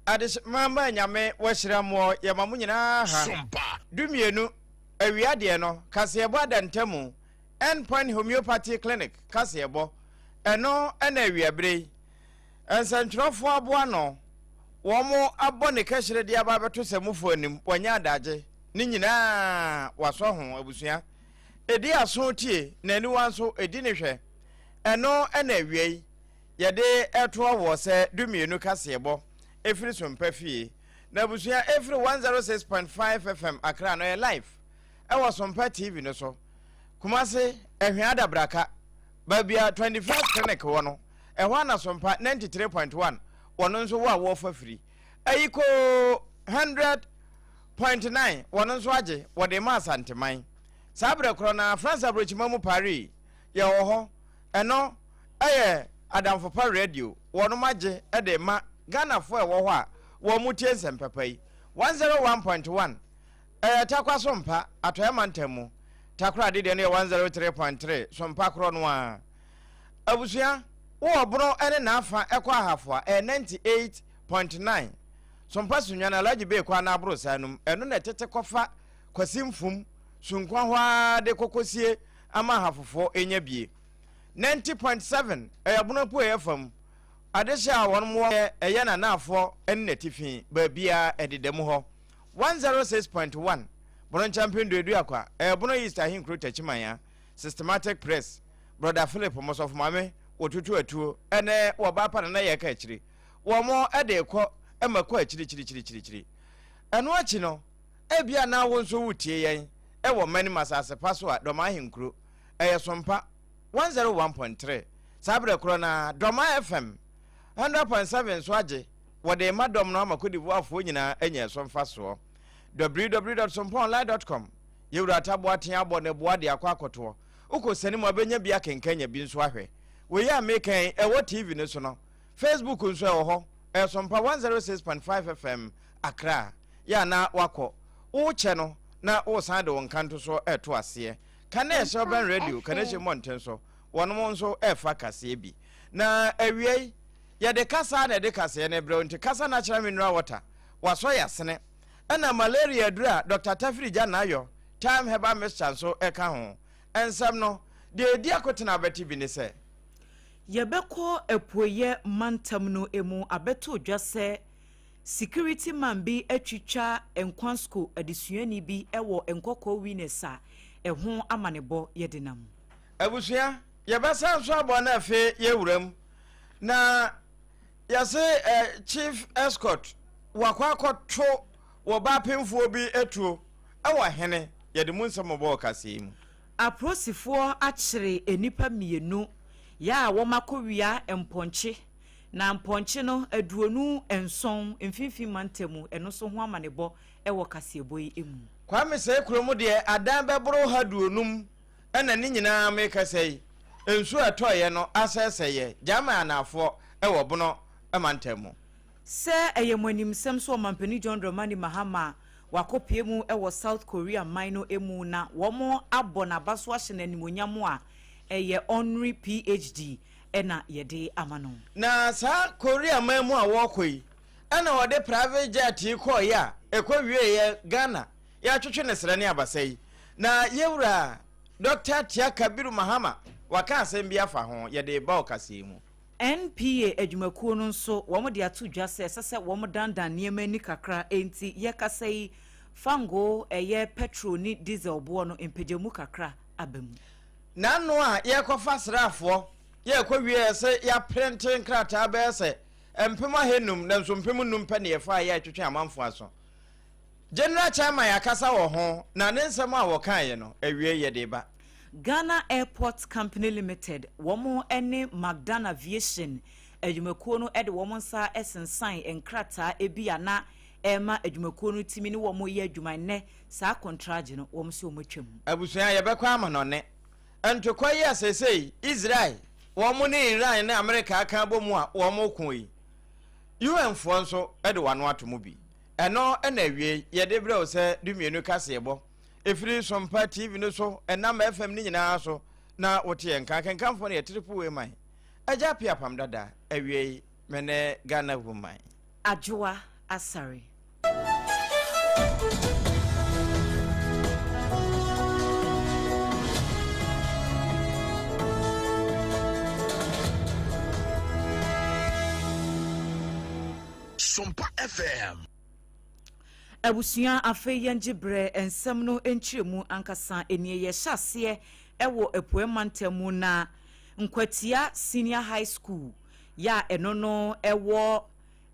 Adehyema ma Nyame wahyira moɔ yɛma mo nyinaa ha. 12 awia deɛ no kaseɛbɔ adantamu End Point Homeopathy Clinic kaseɛbɔ ɛno ɛna awia berɛ yi nsɛntwerɛfoɔ aboa no wɔn abɔ ne kɛhyerɛ de aba abɛto sɛmufoɔ anim wanya adagye ne nyinaa wasɔ ho abusua ɛdi aso tie na aniwa nso ɛdi ne hwɛ ɛno ɛna awia yi Yɛde retoa woɔ sɛ dumienu kaseɛbɔ ɛfiri Sompa fie. Na abusua ɛfiri 106.5 FM Accra no ɛyɛ live ɛwɔ Sompa TV no so. Kumase, Ɛhwea Adabraka, baabi a 21st Clinic wɔ no, ɛhɔ ana Sompa 93.1 wɔno nso wɔ a wɔfa firi. Ayikoo 100.9 wɔno nso agye wɔde ma Asanteman. Saa berɛ korɔ no ara France Aburokyima mu Paris yɛwɔ hɔ. Ɛno ɛyɛ adamfo pa radio wɔnom agye de rema Ghanafoɔ a ɛwɔ hɔ a wɔn tie nsɛm papa yi. 101.1 ɛyɛ Tarkwa Sompa, Atɔeɛ mantam mu. Takoradi deɛ no yɛ 103.3 Sompa korɔ no ara. Abusua, wowɔ Bono ne n'afa ɛkɔ Ahafo a ɛyɛ 98.9 Sompa Sunyani Alhaji Bey kwan no aborosan no mu. Ɛno na ɛtete kɔfa Kwasi Mfum, Sunkwa hɔ ara de kɔkɔsie ama Ahafofoɔ anya bie. 90.7 ɛyɛ Bono apueeɛ fam adehyeɛ a wɔn wɔ ɛyɛ n'anaafoɔ ne n'atifi baabiara ɛdeda mu hɔ. 106.1 Bono Nkyɛmpem Duaduakwa ɛyɛ Bono East Ahenkuro Takyimanya Systematic Press Brɔda Philip Mosɔfo Maame wɔtutu atuo ɛne wɔba pa nana yɛka akyiri wɔn ɛde kɔ ɛma kɔ akyirikyirikyirikyiri. Ɛno akyi no ebia na wo nso wotie yɛn ɛwɔ manim asase pa so a Dɔm Ahenkuro ɛyɛ Sompa 101.3 saa berɛ korɔ no ara Dɔma FM 100.7 nso agye wɔde rema dɔm no ama Cote d'Ivoirefoɔ nyinaa anya ɛso mfasoɔ. www.sompaonline.com Yɛwura Ataboa tea abɔ ne boa de akɔ akɔtoɔ. Wokɔ sani mu a bɛnya bi akenkan nya bi nso ahwɛ. Wei a meka yi ɛwɔ TV no so no, Facebook nso ɛwɔ hɔ, ɛyɛ Sompa 106.5 FM Accra. Yɛ a na wakɔ. Wokyɛ no na wosan de wo nkantosoɔ ɛreto aseɛ. Ka na ɛhyɛ Urban Radio, Kanehye mmɔnten so, wɔnom nso ɛrefa kaseɛ bi. Na awia yi, yɛde kasa na ɛde kaseɛ no brɛ wo nti kasa natural mineral water, wasɔ yasene. Ɛna malaria aduru a Dr. Tafiri Gya Nayɔ, Thyme Herbal Mixture nso ɛka ho. Nsɛm no, deɛ ɛdi akotene a wobɛte bi ne sɛ. Yɛbɛkɔ Apueeɛ mantam no mu abɛto dwa sɛ Security man bi atwitwa Nkwansko adesuani bi wɔ Nkɔkɔɔ Winners a ɛho amanebɔ yɛ denam. Abusua, yɛbɛsan nso abɔ na afe yɛwura mu na yɛse eh, Chief Escort wakɔ akɔto wɔ ba apemfoɔ bi atuo wɔ hene, yɛde mu nsɛm bɔ wɔ kaseɛ yi mu. Apolisifoɔ akyere nnipa mmienu yɛ a wɔakɔwia mpɔnkye Na mpɔnkye no, 27 mfimfini mantam, ɛno nso ho amanebɔ wɔ kaseɛbɔ yi mu. Kwame sɛɛ kurom deɛ adan bɛboro ha duonum ɛna ne nyinaa mekasa yi nsuo a ɛtɔeɛ no asɛesɛeɛ Gyamai anaafoɔ ɛwɔ Bono mantam mu. Sɛ ɛyɛ mo animsɛm sɛ Ɔmanpanin John Dramani Mahama wakɔpue mu wɔ South Korea man no mu na wɔn abɔ n'abaso ahyɛ no animuonyam a ɛyɛ Honorary PhD na yɛde ama no. Na saa Korea man mu a wɔrekɔ yi ɛna wɔde private jet yi kɔeɛ a ɛkɔ wieeɛ Ghana yɛatwetwe ne serɛ ne abasa yi. Na yɛwura Dɔkta Tia Kabiru Mahama waka asɛm bi afa ho, yɛde reba ɔkasa yi mu. NPA adwumakuo no nso wɔde ato dwa sɛ ɛsɛ sɛ wɔdandan nneɛma ani kakra enti yɛkasa yi fangoo ɛyɛ petrol ne diesel boɔ no mpagyamu kakra aba mu. N'ano a yɛrekɔfa asraafoɔ, yɛrekɔ wieɛ sɛ yɛaprente nkrataa bɛyɛ sɛ 500,000 nanso 5000 pɛ na yɛfaeɛ a ɛtwetwe amanfoɔ aso. General Chairman akasa wɔ ho na ne nsɛm a wɔkaeɛ no awiei yɛde reba. Ghana Airport Company Limited wɔn ne McDan Aviation adwumakuo no de wɔn nsa sensan nkrataa bi a na ɛrema adwumakuo no tumi ne wɔn yɛ adwuma nnɛ saa kontragye no wɔn sɛ wɔn atwa mu. Abusua yɛbɛkɔ amanɔne ntokwa yi a seesei Israel wɔn ne Iran ne Amerika aka abɔ mu a wɔn reko yi, UN foɔ nso de wɔn ano ato mu bi. Ɛno na awiei yɛde brɛ wo sɛ dumienu kaseɛbɔ ɛfiri Sompa TV no so ɛnam FM no nyinaa so na wote yɛn nka. Akenkanfoɔ no yɛ Triple A man, Agya Appiah Apam Dada, awiei me ne Ghana Woman. Adwoa. Asare. Sompa FM. Abusua afei yɛngye berɛ nsɛm no nkyerɛmu ankasa nie. Yɛhyɛ aseɛ wɔ Apueɛ mantam mu na Nkwatia Senior High School yɛ a ɛno no ɛwɔ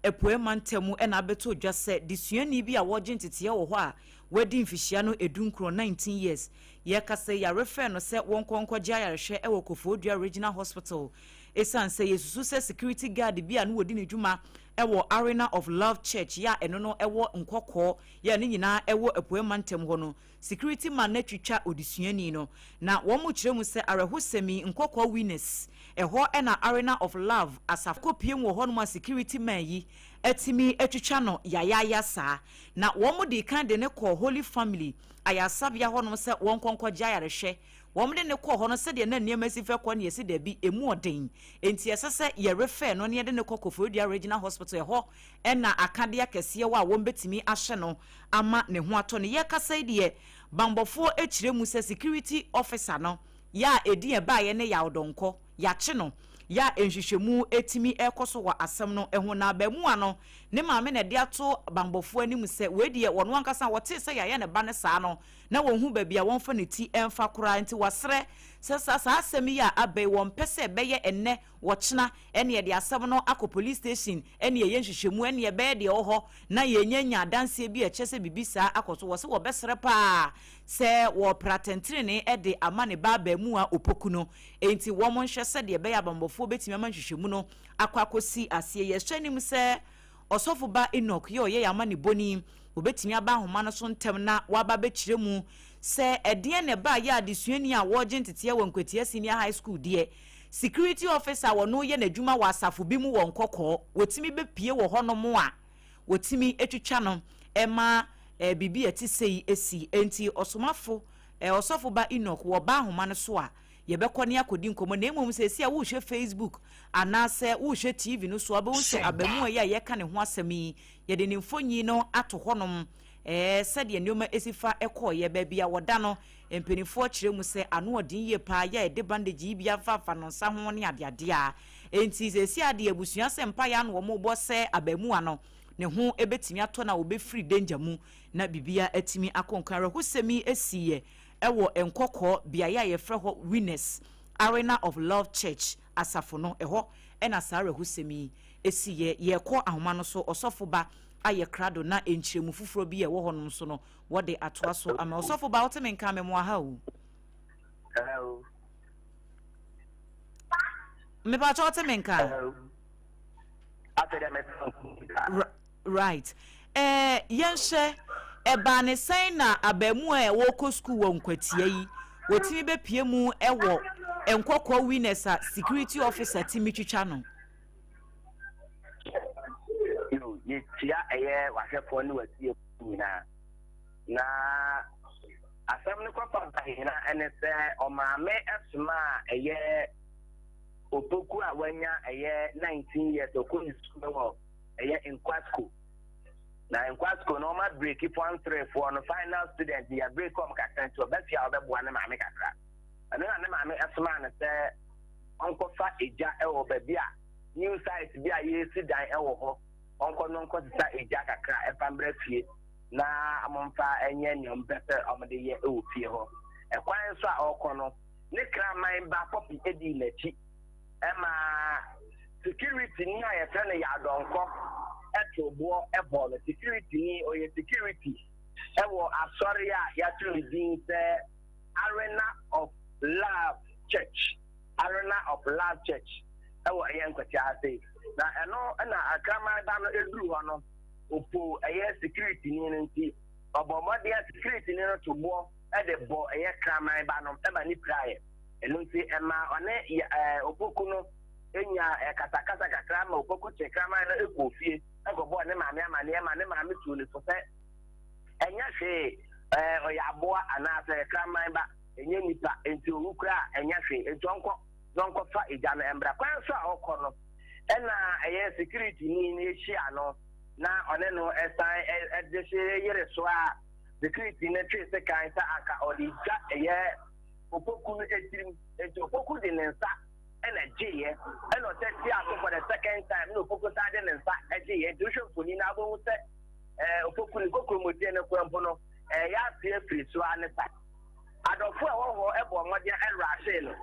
Apueɛ mantam mu na abɛtɔ dwa sɛ desuani bi a wɔregye nteteɛ wɔ hɔ a wadi mfihyia no edunkron, 19 years, yɛrekasa yi yɛarefɛɛ no sɛ wɔnkɔ nkɔgye ayarehwɛ wɔ Koforidua Regional Hospital esiane sɛ yɛsusu sɛ security guard bi a na wɔdi ne dwuma wɔ Arena of Love Church yɛ a ɛno no ɛwɔ Nkɔkɔɔ yɛ a ne nyinaa ɛwɔ Apueɛ mantam hɔ no security man no atwitwa odesuani no na wɔn kyerɛ mu sɛ awerɛhosɛm yi Nkɔkɔɔ Winners ɛhɔ na Arena of Love asafo kɔpiem wɔ hɔnom a security man yi atumi atwitwa no yayaaya saa na wɔn dii kan de no kɔɔ Holy Family ayaresabea hɔnom sɛ wɔnkɔ nkɔgye ayarehwɛ. Wɔde no kɔɔ hɔ no, sɛdeɛ na nneɛma si fɛ kɔ no, yɛse dabi, ɛmu ɔden, enti ɛsɛ sɛ yɛ refer no na yɛde no kɔ Koforidua Regional Hospital, ɛhɔ na akadeɛ akɛseɛ wɔ a wɔbɛtumi ahyɛ no ama ne ho atɔ no. Yɛrekasa yi deɛ, banbɔfoɔ kyerɛ mu sɛ security officer no, yɛ a ɛdin a ɛbaeɛ ne Yaw Donkor, yɛakye no, yɛ a nhwehwɛmu tumi rekɔ so wɔ asɛm no ho. Na abaamua no, ne maame na ɛde ato banbɔfoɔ anim sɛ wei deɛ wɔn ankasa wɔtee sɛ yɛayɛ ne ba no saa no, na wɔnhu baabi a wɔmfa ne ti mfa koraa nti wɔasrɛ sɛ sa saa asɛm yi a aba yi wɔmpɛ sɛ ɛbɛyɛ ɛnnɛ, ɔkyena, ɛne yɛde asɛm no akɔ police station ɛne yɛyɛ nhwehwɛmu ɛne ɛbɛyɛ deɛ ɛwɔ hɔ na yɛnya nya adanseɛ bi a ɛkyerɛ sɛ biribi saa akɔ so. Wɔse wɔbɛsrɛ paa sɛ wɔrepra atɛntenenee de ama ne ba abaamua Opoku no enti wɔn nhwɛ sɛdeɛ ɛbɛyɛ abanbɔfoɔ bɛtumi ama nhwehwɛmu no akɔ akɔsi aseɛ. Yɛhwɛ anim sɛ Ɔsɔfo ba Enoch yɛ ɔyɛ yɛn amanebɔni. Obetumi aba nhoma no so ntɛm na waba abɛkyerɛ mu sɛ ɛdeɛn na ɛbaa yɛ adesuani a wɔregye nteteɛ wɔ Nkwatia Senior High School deɛ security officer a wɔno yɛ n'adwuma wɔ asafo bi mu wɔ Nkɔkɔɔ wɔtumi bɛpue wɔ hɔnom a wɔtumi twitwa no ma biribi a ɛte sei si. Enti ɔsomafo Ɔsɔfo ba Enoch wɔba ahoma no so a yɛbɛkɔ ne akɔdi nkɔmmɔ na mmom seesei a worehwɛ Facebook anaasɛ worehwɛ TV no so a wobɛhu sɛ abaamua yi a yɛreka ne ho asɛm yi yɛde ne mfonyin no ato hɔnom ɛɛ sɛdeɛ nneɛma si fa kɔɔeɛ baabi a wɔda no mpanimfoɔ kyerɛ mu sɛ ano ɔden yie paa yɛ a yɛde bandage yi bi afafa no nsa ho ne adeadeɛ a enti seesei adeɛ abusua sɛ mpaeɛ ano wɔn bɔ sɛ abaamua no ne ho bɛtumi atɔ na wɔbɛfiri danger mu na biribiara atumi akɔ nkan. Awerɛhosɛm yi siiɛ wɔ Nkɔkɔɔ, beaeɛ a yɛfrɛ hɔ Winners Arena of Love Church asafo no, ɛhɔ na saa awerɛhosɛm yi siiɛ. Yɛrekɔ ahoma no so, ɔsɔfo ba ayɛ krado na nkyerɛmu foforɔ bi a ɛwɔ hɔnom nso no, wɔde atoa so ama. Ɔsɔfo ba, wote me nka? Memoa ha o. Hello. Mepakyɛ wote me nka? Hello. Afei dɛ mete Right. Eh, yɛnhwɛ, ɛbaa ne sɛn na abaamuwa a wɔrekɔ sukuu wɔ Nkwatia yi, wɔtumi bɛpue mu wɔ Nkɔkɔɔ Winners a security officer tumi twitwa no? Yo, yɛkyia ɛyɛ w'ahwɛfoɔ ne w'atiefoɔ nyinaa. Na asɛm no kɔfa ba nyinaa ɛne sɛ ɔmaame somaa ɛyɛ Opoku a wanya ɛyɛ 19 years ɔkɔ ne sukuu wɔ ɛyɛ Nkwasco. Na Nkwasco no ɔma breaki fɔn three foɔ no final student yɛ break ɔm kakra nti ɔba fie a ɔbɛboa ne maame kakra. Ɛno na ne maame ɛsomaa no sɛ ɔnkɔfa egya ɛwɔ baabi a new site bi a yɛresi dan ɛwɔ hɔ ɔnkɔ no nkɔsesa egya kakra ɛfa mbrɛ fie na ɔmfa ɛnyɛ nea ɔmpɛ sɛ ɔmde yɛ ɛwɔ fie hɔ. Ɛkwan nso a ɔrekɔ no ne kraman ba Poppy dii n'akyi ma security ni a yɛfrɛ no Yadɔnkɔ too boɔ bɔɔ no. Security ni, ɔyɛ security wɔ asɔre a yɛato ne din sɛ Arena of Love Church, Arena of Love Church wɔ ɛyɛ Nkwatia ha sei. Na ɛno na akraman ba no duru hɔ no, ɔpo ɛyɛ security ni no nti, ɔbɔ mmɔden a security ni no to boɔ de bɔ ɛyɛ kraman ba no ma ne piraeɛ. Ɛno nti ɛma ɔne Opoku no nya kasakasa kakra ma Opoku kye kraman no kɔɔ fie kɔbɔɔ ne maame amaneɛ ma ne maame tuu ne fo sɛ ɛnyɛ hwee, ɔyɛ aboa anaasɛ kraman ba, ɛnyɛ nipa, nti owu koraa ɛnyɛ hwee, nti ɔnkɔ na ɔnkɔfa egya no mmra. Kwan so a ɔkɔ no ɛna ɛyɛ security ni no ahyia no. na ɔne no san de hye yere so a security no twee sekan sɛ anka ɔde twa ɛyɛ Opoku no tirim. Nti Opoku de ne nsa na gyeeɛ, ɛna ɔsɛ tia so for the second time na Opoku san de ne nsa gyeeɛ. Nti wohwɛ mfoni no abɛhu sɛ Opoku ne kokuromodie no koraa mpo no ɛyɛ ase afiri so ara ne sa. Adɔfo a ɛwɔ hɔ bɔɔ mmɔden rahyee no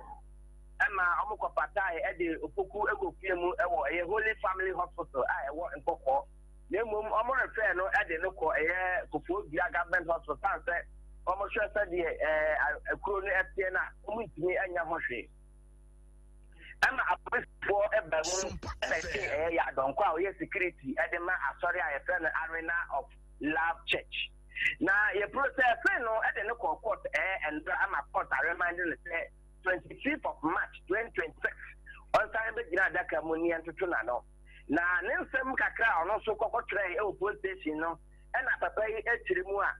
ma wɔkɔpatae de Opoku kɔpue mu wɔ ɛyɛ Holy Family Hospital a ɛwɔ Nkɔkɔɔ. Na mmom wɔrefɛɛ no de no kɔ ɛyɛ Kofoɔ Dua Government Hospital sane sɛ wɔhwɛ sɛdeɛ kuro no teɛ no a wɔntumi nyɛ ho hwee. Ɛma apolisifoɔ ba mu na ɛtwe ɛyɛ Yadɔnkɔ a ɔyɛ security de ma asɔre a yɛfrɛ no Arena of Love Church. Na yɛ processe no de no kɔɔ court ɛɛ ɛndra ama court aremande no sɛ 25th of March 2026 ɔnsan bɛgyina adaka mu ne yɛntoto n'ano. Na ne nsɛm kakra a ɔno nso kɔkɔtwerɛe wɔ police station no ɛna papa yi akyire mu a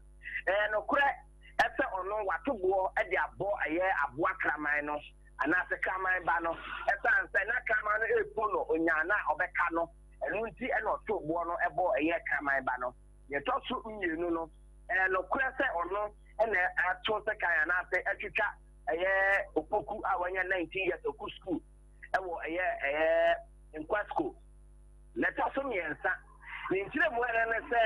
ɛyɛ nokorɛ ɛsɛ ɔno wato boɔ de abɔ ɛyɛ aboa kraman no anaasɛ kraman ba no ɛsan sɛ na kraman no ɛrepo no onyaa no a ɔbɛka no ɛno nti ɛna ɔtoo boɔ no ɛbɔ ɛyɛ kraman ba no. Nea ɛtɔ so mmienu no, ɛyɛ nokorɛ sɛ ɔno na ato sekan anaasɛ atwitwa ɛyɛ Opoku a wanya 19 years ɔkɔ sukuu ɛwɔ ɛyɛ ɛyɛ Nkwasco. Na ɛtɔ so mmiɛnsa, ne nkyerɛmu ɛno ne sɛ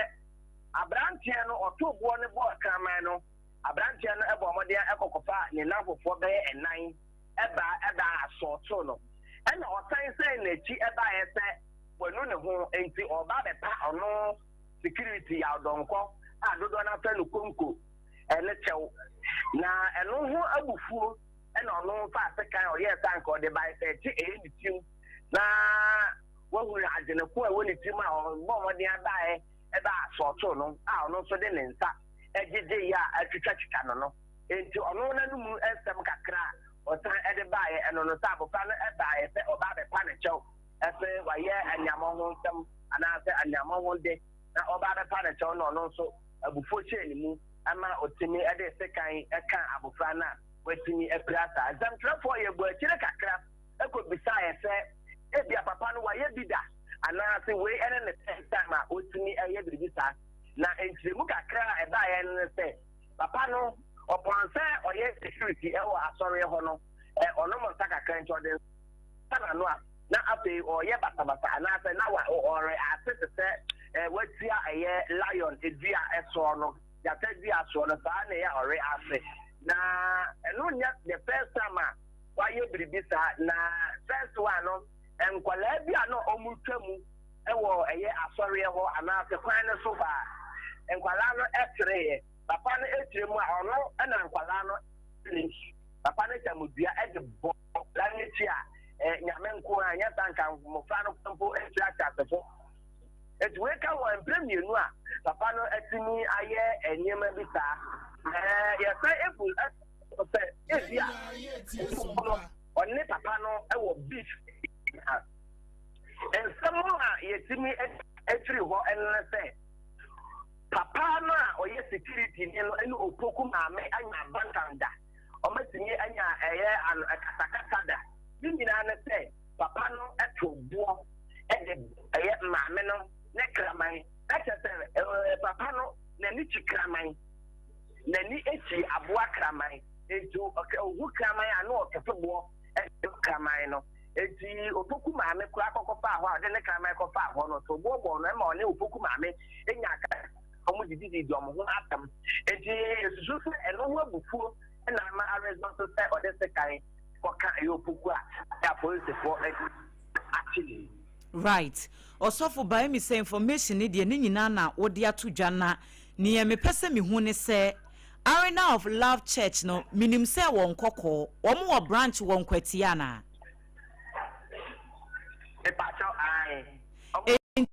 aberanteɛ no ɔtoo boɔ no bɔɔ kraman no, aberanteɛ no ɛbɔ mmɔden ɛkɔkɔfa ne nnamfofoɔ bɛyɛ ɛnan ɛbaa ɛbaa asɔɔtoo no, ɛna ɔsan sɛn n'akyi ɛbaeɛ sɛ wanu ne ho nti ɔreba abɛpa ɔno security Yaw Donkor a dodoɔ no afrɛ no Konko ne kyɛw. Na ɛno ho abufuo na ɔno faa sekan a ɔyɛɛ sɛ anka ɔde bae sɛ ɛkye ɛyɛ ne tirim na wahunu adwene ko a ɛwɔ ne tirim a ɔbɔ mmɔden abaeɛ ɛba asɔɔtoo no a ɔno nso de ne nsa gyegyeeɛ a atwitwatwitwa no no. Enti ɔno n'anomu nsɛm kakra a ɔsan de baeɛ ɛno no sɛ abɔfra no baeɛ sɛ ɔba abɛpa ne kyɛw sɛ wayɛ aniammɔho nsɛm anaasɛ aniammɔho de na ɔba abɛpa ne kyɛw na ɔno nso abufuo hyɛɛ ne mu ma ɔtumi de sekan kaa abofra no a watumi apira saa. Nsɛmtwerɛfoɔ yɛbɔɔ akyire kakra kɔbisaeɛ sɛ ebia papa no wayɛ bi da anaasɛ wei ne ne first time a ɔtumi yɛ biribi saa. Na nkyerɛmu kakra a ɛbaeɛ no ne sɛ papa no ɔpɔn sɛ ɔyɛ security wɔ asɔreɛ hɔ no ɔnom nsa kakra nti ɔde nsa n'ano a na afei ɔreyɛ basabasa anaasɛ na wa ɔre ase te sɛ ɛ watua ɛyɛ lion dua ɛsoɔ no gyata dua soɔ no saa na ɛyɛ ɔre ase na ɛno nyɛ the first time a wayɛ biribi saa na first one no nkwadaa bi a na wɔn twa mu ɛwɔ ɛyɛ asɔreɛ hɔ anaasɛ kwan no so hɔ a nkwadaa no ɛsereeɛ papa no ɛkyerɛ mu a ɔno ɛna nkwadaa no papa no hyɛ mo dua ɛde bɔ nkwadaa no akyi a eh, nyame nko a nyɛ saa nka mmɔfra no mpo nkyerɛ ateasefo. Eti wei ka wɔn mpere mmienu a papa no atumi ayɛ nneɛma bi saa. Ɛɛ yɛsan ebu sɛ ebi a no ɔne papa no wɔ beef. Nsɛm a yɛtumi afiri hɔ ne sɛ papa no a ɔyɛ security ni no ne Opoku maame anya abantan da. wɔatumi anya ɛyɛ ano kasakasa da. Ne nyinaa ne sɛ papa no to boɔ de ɛyɛ maame no ne kraman. Na kyerɛ sɛ papa no n'ani kyi kraman, n'ani kyi aboa kraman. Nti ohu kraman a na ɔtoto boɔ de kraman no. Nti Opoku maame koraa kɔkɔfaa hɔ a ɔde ne kraman kɔfaa hɔ no, to boɔ bɔɔ no ɛma ɔne Opoku maame nya wɔdidididi wɔn ho atɛm. Enti yɛsusu sɛ ɛno ho abufuo na ama aresɔnto sɛ ɔde sekan kɔka ɛyɛ Opoku a ɛyɛ apolisifoɔ akye no yi. Right. Ɔsɔfo Baemi sɛ information no deɛ ne nyinaa na wode ato dwa na neɛ mepɛ sɛ mehu ne sɛ Arena of Love Church no menim sɛ wɔ Nkɔkɔɔ, wɔn wɔ branch wɔ Nkwatia anaa? Mepakyɛw, ae. Wɔn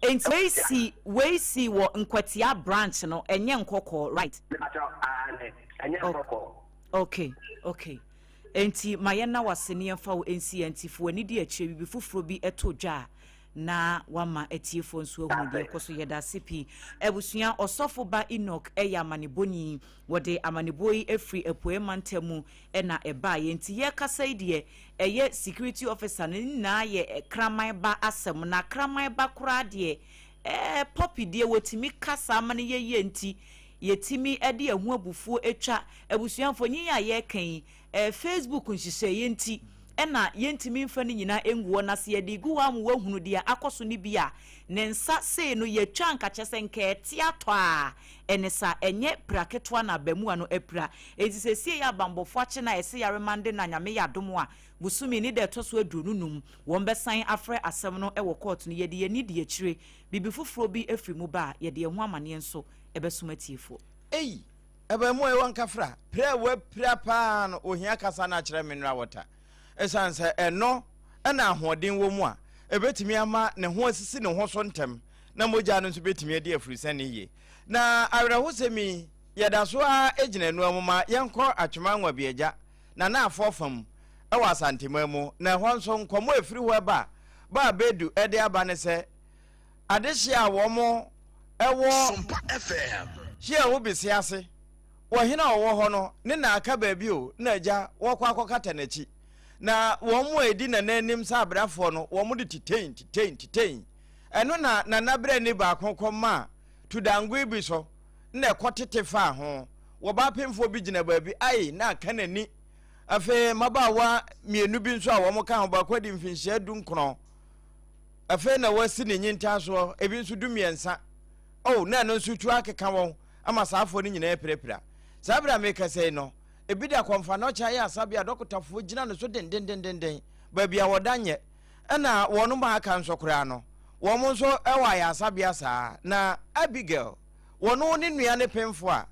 Enti wei si wei si wɔ Nkwatia branch no ɛnyɛ Nkɔkɔɔ right? Mepakyɛw aane ɛnyɛ Nkɔkɔɔ. Okay okay enti ma yɛnna wo ase ne yɛmfa wo nsi yɛn nti fa w'ani di akyire biribi foforɔ bi to dwa a. na wama atiefoɔ nso ahunu deɛ ɛkɔ so. Yɛda ase pii. Abusua, Ɔsɔfo Ba Enoch yɛ amanebɔni. Wɔde amanebɔ yi firi Apueɛ Mantam mu na ɛbaeɛ. Nti yɛrekasa yi deɛ, ɛyɛ security officer no, ne nyinaa yɛ kraman ba asɛm. Na kraman ba koraa deɛ, ɛɛ puppy deɛ wɔtumi kasa ma no yɛ yie nti, yɛtumi de ɛho abufuo twa. Abusua, mfonin a yɛreka yi, Ɛyɛ Facebook nhyehyɛeɛ nti na yɛntumi mfa ne nyinaa ngu hɔ, na sɛ yɛde regu hɔ ama woahunu deɛ akɔ so no bi a, ne nsa sei no yɛtwa anka kyerɛ sɛ nka ɛte atɔ a, ɛne sa, ɛnyɛ pira ketewa na abaamua no apira. Enti seesei a abanbɔfoɔ akye no a ɛsɛ yɛaremande no a Nyame yɛ adom a, bosome ne da ɛtɔ so 25 wɔn bɛsan afrɛ asɛm no wɔ kɔɔto no. Yɛde yɛn ani di akyire, biribi foforɔ bi firi mu ba a, yɛde ɛho amaneɛ nso bɛsom atiefoɔ. Ei! Abaamua yi wankafra, pira a wapira paa no, ohia kasa no akyerɛ mineral water. Esiane sɛ ɛno na ahoɔden wɔ mu a, ebetumi ama ne ho asisi ne ho so ntɛm, na mogya no nso betumi adi afurusiane yiye. Na awerɛhosɛm yi, yɛda so ara gyina ɛno ara mu ma yɛnkɔ Atwema Nwabiagya, Nana Afɔɔ fam wɔ Asanteman mu, na ɛhɔ nso nkɔmmɔ a efiri hɔ ba a Baa Bedu de aba ne sɛ, adehye a wɔn wɔ. Sompa FM. Hyia wo bese ase. Wɔ hene a ɔwɔ hɔ no ne na aka baabi o na agya wɔkɔ akɔkata n'akyi. Na wɔn a ɛdi Nana anim sɛ abrafoɔ no wɔn de titein titein titein. Ɛno na Nana brani baako kɔ maa tudangoe bi so na ɛkɔ tete faa ho. Wɔba apemfoɔ bi gyina baabi ai na aka n'ani. Afei mmabaawa mmienu bi nso a wɔn ka ho baako adi mfinhyia 19. Afei na wɔasi ne nyintaasoɔ, ebi nso 13. Oh, na ɛno nso tu akeka wɔn ama saa afoɔ no nyinaa apirapira. Saa berɛ a merekasa yi no, ebi da kɔmfanɔkye ayɛ asabea a dɔkotafoɔ gyina ne so dendendendenden, baabi a wɔda nyɛ. Ɛna wɔn a aka nso koraa no, wɔn nso wɔ ayaresabea saa. Na Abigail, wɔne ne nua ne pemfoɔ a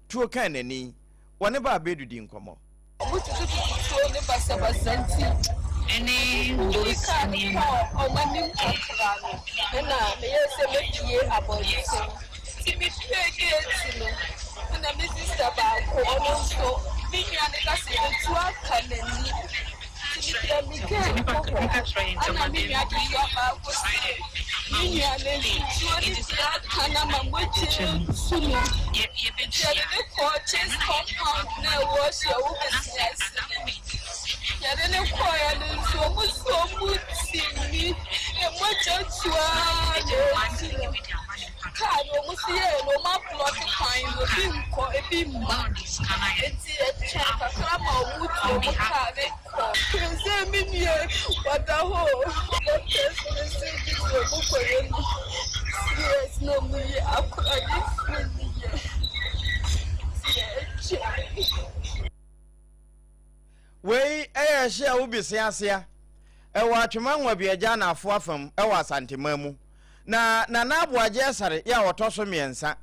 tuo kaa n'ani, wɔne baa bɛdidi nkɔmmɔ. Wɔtutututu tuo ne basabasa nti, wɔtwii kaa no kɔɔ wɔn anim kakra no, ɛnna meyɛɛ sɛ mɛpue abɔnten. Nti mepuee geeti no, ɛnna me sista baako, ɔno nso, me nua no ka sɛ etuo aka n'ani. Nti mepɛ me kaa kɔ hɔ, ɛnna me nua ketewa baako se, Me nua no nsuo no bi aka no ama mogya retu no. Nti yɛde no kɔɔ Chase compound no a ɛwɔ Hyiawo Besia ase no. Yɛde no kɔeɛ no nso, wɔn nso wɔtumi, mogya tu ara na ɛretu no. Kaa no wɔn nso yɛɛ no, wɔn ablɔke kwan no, ebi nkɔ, ebi mma. Nti yɛtwɛn kakra ma wɔtu wɔn kaa no kɔ. Sɛ me nua wada hɔ o, doctors no se gye sɛ ɔmo kɔyɛ no CS na ɔmo yi akora no firi ne yam. Nti yɛtwɛn. Wei yɛ ɛhye a wobi se asea ɛwɔ Atwema Nwabiagya Anaafoɔ afam wɔ Asanteman mu. Na Nana Aboagye Asare yɛ a ɔtɔ so mmiɛnsa.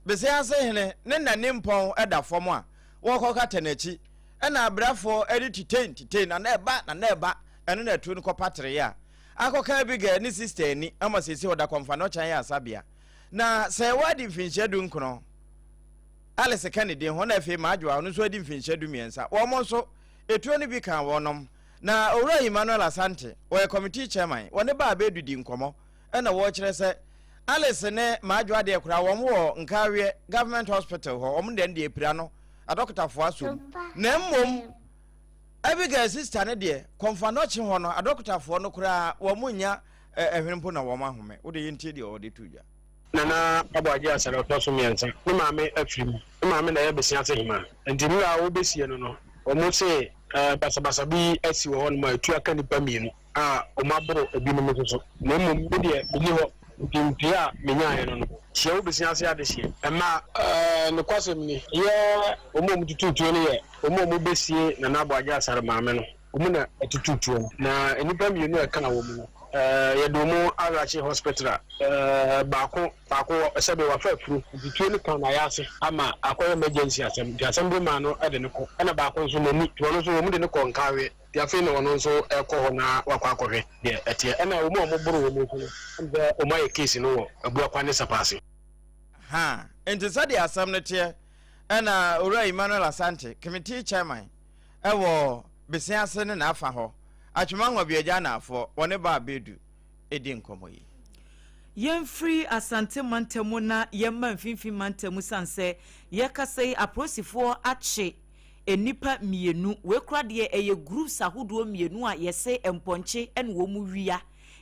Besease hene ne na nimpɔn da fam a wɔrekɔkata n'akyi ɛna abrafoɔ de titein titein na na ɛba na na ɛba ɛno na atuo no kɔpatereeɛ a akɔka Abigail ne sista ani ama seesei ɔda Kɔmfanɔkyan yɛ asabea. Na sɛ wadi mfinhyia 19 Alice ka ne din ho na afei Madwoa ɔno nso adi mfinhyia 13. Wɔn nso, etuo no bi kaa wɔnom. Na Owura Emmanuel Asante, ɔyɛ committee chairman, wɔne baa bɛredidi nkɔmmɔ ɛna wɔrekyerɛ sɛ Alice ne Madwoa deɛ koraa wɔn wɔ Nkaweɛ Government Hospital hɔ, wɔn deɛ no deɛ apira no, adɔkotafoɔ asɔ mu. Na mmom Abigail sister no deɛ, Kɔmfanɔkye hɔ no, adɔkotafoɔ no koraa wɔn nnya ɛhwene mpo na wɔn ahome. Wode yɛntie deɛ ɔde to dwa. Nana Aboagye Asare a ɔtɔ so mmiɛnsa, ne maame afiri mu. Ne maame na ɛyɛ Besiase Hemaa. Nti mmerɛ a wɔbɛsie no no, wɔse basabasa bi asi wɔ hɔnom a ɛtu aka nnipa mmienu a wɔaboro ebinom nso so. Na mmom me deɛ menni hɔ, nti mpie a menyaeɛ no no, hyia wo Besiase adehyeɛ. Mmaa. Nokwasɛm ni, yɛ wɔn a wɔtutu tuo no yɛ wɔn a wɔbɛsie Nana Aboagye Asare maame no. Wɔn na ɛtutu tuo no. Na nnipa mmienu a ɛkaa wɔn no, yɛde wɔn arahye hospital a baako baako wɔ sɛbe wafa afuro nti tuo no kaa n'ayaase ama akɔyɛ emergency asɛm nti asɛm bi maa no de no kɔ ɛna baako nso n'ani nti ɔno nso wɔn de no kɔɔ Nkaweɛ nti afei na ɔno nso ɛkɔ hɔ na wakɔ akɔhwɛ deɛ ɛteɛ ɛna wɔn a wɔboro wɔn nso no ɛm sɛ wɔn ayɛ case no wɔ Abuakwa ne Sapaase. Ahaa, enti sɛdeɛ asɛm no teɛ ɛna Owura Emmanuel Asante, Committee Chairman wɔ Besease ne n'afa hɔ, Atwema Nwabiagya Anaafoɔ, wɔne Baa Bedu. di nkɔmmɔ yi. Yɛmfiri Asante mantam na yɛmma Mfimfini mantam sane sɛ yɛkasa yi apolisifoɔ akye nnipa mmienu. Wei koraa deɛ ɛyɛ groups ahodoɔ mmienu a yɛse mpɔnkye na wɔn wia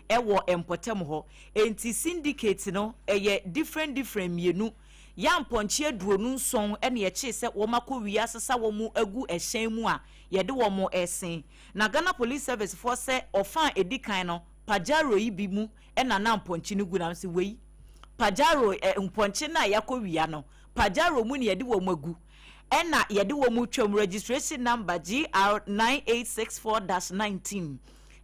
wɔ mpɔtam hɔ. Enti syndicate no ɛyɛ different different mmienu. Yɛ a mpɔnkye 27 na yɛkyee sɛ wɔn akɔ wia asesa wɔn agu ɛhyɛn mu a yɛde wɔn resen. Na Ghana Police Service foɔ sɛ ɔfa a ɛdi kan no Pajaro yi bi mu na na mpɔnkye no gu na sɛ wei Pajaro ɛ mpɔnkye no a yɛakɔ wia no Pajaro mu na yɛde wɔn agu ɛna yɛde wɔn retwam registration number GR 9864 dash 19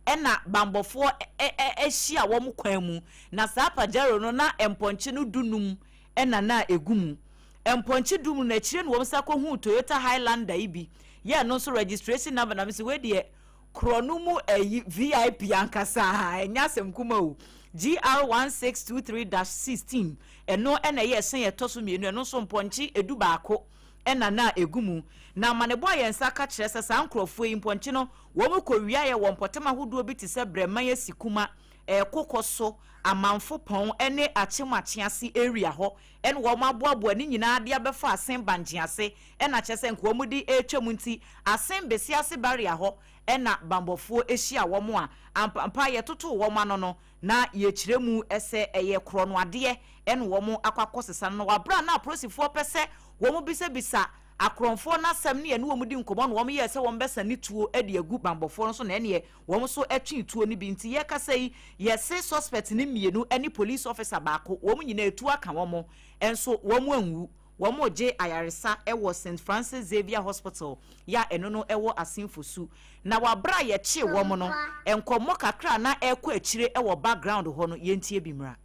ɛna banbɔfoɔ ɛ ɛ ahyia wɔn kwan mu na saa Pajaro no na mpɔnkye no dunum ɛna na egu mu mpɔnkye dum no akyire na wɔn sa kɔhuu Toyota Highlander yi bi yɛ no nso registration number na mesɛ wei deɛ Korɔ no mu ayi VIP ankasa a, ɛnyɛ asɛm kuma o. GR 1623 dash 16, ɛno na ɛyɛ ɛhyɛn a ɛtɔ so mmienu, ɛno nso mpɔnkye 11 na na ɛgu mu. Na amanebɔ a yɛn nsa ka kyerɛ sɛ saa nkorɔfoɔ yi, mpɔnkye no, wɔn kɔwiaeɛ wɔ mpɔtam ahodoɔ bi te sɛ Brɛman Asikuma, Kokɔ so, Amanfo Pɔn ne Akyem Akyease area hɔ na wɔn aboaboa ne nyinaa de abɛfa Asen Bangyease na kyerɛ sɛ nka wɔn de retwa mu nti Asen Besiase barrier hɔ na banbɔfoɔ hyia wɔn a ampampa yɛtotoo wɔn ano no na yɛkyerɛ mu sɛ ɛyɛ korɔno adeɛ na wɔn akɔ akɔsesa no na wɔ aberɛ a na apolisifoɔ pɛ sɛ wɔn bisabisa akorɔmfoɔ no asɛm ne yɛne wɔn di nkɔmmɔ na wɔn yɛɛ sɛ wɔn bɛsane tuo de agu banbɔfoɔ no so na ɛneɛ wɔn nso twee tuo no bi nti yɛkasa yi yɛse suspect no mmienu ne police officer baako wɔn nyinaa tuo aka wɔn nso wɔn anwu. Wɔregye ayaresa wɔ Saint Francis Xavier Hospital yɛ a ɛno no wɔ Asin Fosu. Na wɔ aberɛ a yɛkyee wɔn no, nkɔmmɔ kakra a na ɛrekɔ akyire wɔ background hɔ no, yɛntie bi mmra.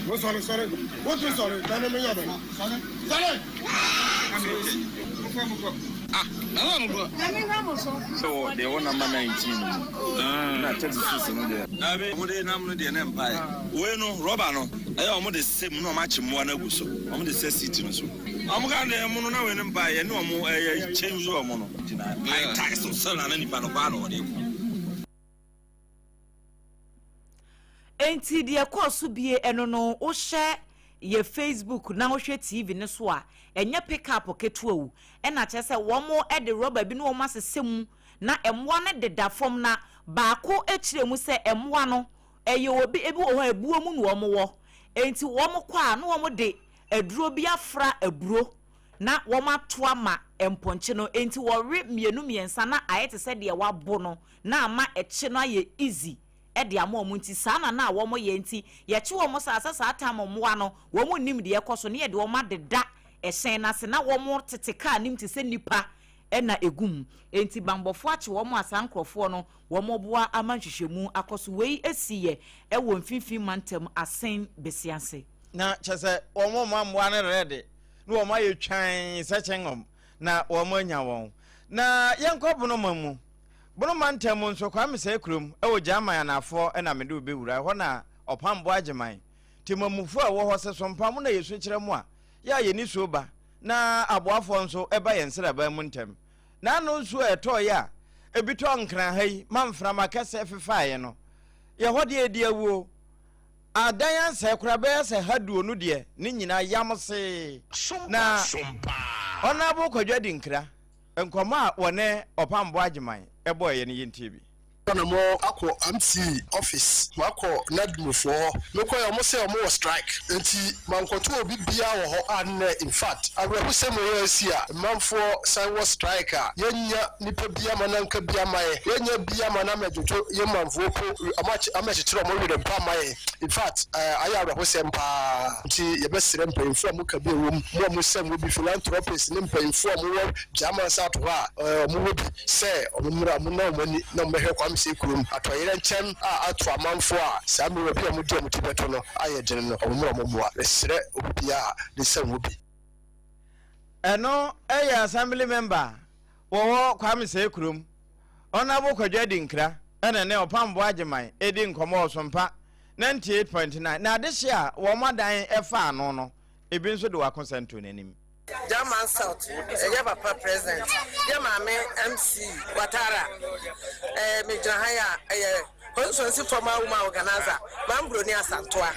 Wo sɔre sɔre wo tumi sɔre na ne menya bɛ sɔre sɔre. Ah, na mo kɔ. Sɛ wɔ deɛ wɔ number 19 no mu na 36 no deɛ. Dabi, wɔn de nam no deɛ ne mpae. Wei no rɔba no ɛyɛ wɔn de sɛ mu na wɔn akye mmoa no agu so. Wɔn de sɛ seat no so. Wɔn ka deɛ mo no na wei no mpae yɛ ne wɔn ɛyɛ change wɔn no. Gyina pae tae so sɛ na nipa no kɔ a na wɔde kɔ. Enti deɛ ɛkɔɔ so bie ɛno no wohyɛ yɛ Facebook na wohwɛ TV no so a ɛnyɛ pick up ketewa o ɛna kyerɛ sɛ wɔn de rɔba bi na wɔn asesɛ mu na mmoa no deda fam na baako kyerɛ mu sɛ mmoa no ɛyɛ obi ebi wɔ hɔ a ebuo mu na wɔn wɔ enti wɔn kɔ a na wɔn de aduro bi afra aburo na wɔn ato ama mpɔnkye no enti wɔwe mmienu mmiɛnsa na ayɛ te sɛ deɛ wabo no na ama ɛkye no ayɛ easy de ama wɔn nti saa na na wɔn yɛ nti yɛkye wɔn saa sɛ saa time mmoa no wɔn nnim deɛ ɛkɔ so ne yɛde wɔn adeda ɛhyɛn no ase na wɔn tete kaa nim te sɛ nipa na egu mu nti banbɔfoɔ akye wɔn a saa nkorɔfoɔ no wɔn boa ama nhwehwɛmu akɔ so wei esi yɛ ɛwɔ mfimfini mantam Asen Besiase. Na kyɛ sɛ wɔn a mmoa no rɛde na wɔn ayɛ twann sɛ kyɛngɔm na wɔn anya wɔn. Na yɛnkɔ Bonoma mu. Bono mantam mu nso, Kwame Sɛɛ kurom wɔ Gyaman anaafoɔ na mede wo bɛwura. Ɛhɔ na Ɔpamboɔ Agyeman temamufoɔ a ɛwɔ hɔ sɛ sompa mo na yɛsu kyerɛ mo a, yɛ a yɛn nisuo ba na aboafoɔ nso ba yɛn nsraban mu ntɛm. Na ano nsuo a ɛtɔeɛ a ebi tɔɔ Nkran ha yi ma mframa kɛseɛ fefaeɛ no, yɛ hɔ deɛ ɛdi awuo. Adan ansɛe koraa bɛyɛ sɛ ha duonu deɛ ne nyinaa yamsee. Na Honourable Kwadwo Adinkra Nkɔmmɔ a wɔne Ɔpambo Agyeman bɔeɛ no yɛntie bi. Na mo akɔ MC office mo akɔ NADMO foɔ hɔ me kɔɛ ɔmo sɛ ɔmo wɔ strike nti mankɔto obi biaa wɔ hɔ a nnɛ infact awerɛhosɛm wei asi a mmanfoɔ san wɔ strike a yɛnnya nipa bi ama no anka bi ama yɛn yɛnnya bi ama no amɛdwodwo yɛn manfoɔ po ɔmo amɛkyekyere ɔmo werɛ mpo ama yɛn infact ayɛ awerɛhosɛm paa nti yɛbɛsrɛ mpanyinfoɔ a mo ka bi a ɛwɔ mu mo a mo sɛm wɔ bi philanthropist ne mpanyinfoɔ a mo wɔ German South hɔ a ɔmo wɔ bi sɛ ɔmo mmra ɔmo nna ɔmo ani na ɔmo bɛhwɛ Kwame Sei kurom atɔyerɛnkyɛm a ato amanfoɔ a saa mmerɛ baabi a ɔmo de ɔmo ti bɛto no ayɛ den no ɔmo mmra ɔmo mmoa. Mesrɛ obi biara a ne nsa wɔ bi. Ɛno yɛ Assembly member a wɔwɔ Kwame Sei kurom, Honourable Kwadwo Adinkra na ɛne Ɔpamboɔ Agyeman redi nkɔmmɔ wɔ Sompa 98.9 na adehye a wɔn adan fa ano no, ebi nso de wɔn akosɛnto n'anim. German South yɛ papa president, yɛ maame MC Watara. Eh, me gyina ha yi a ɛyɛ. Constituency former woman organizer, Mambroni Asantoa.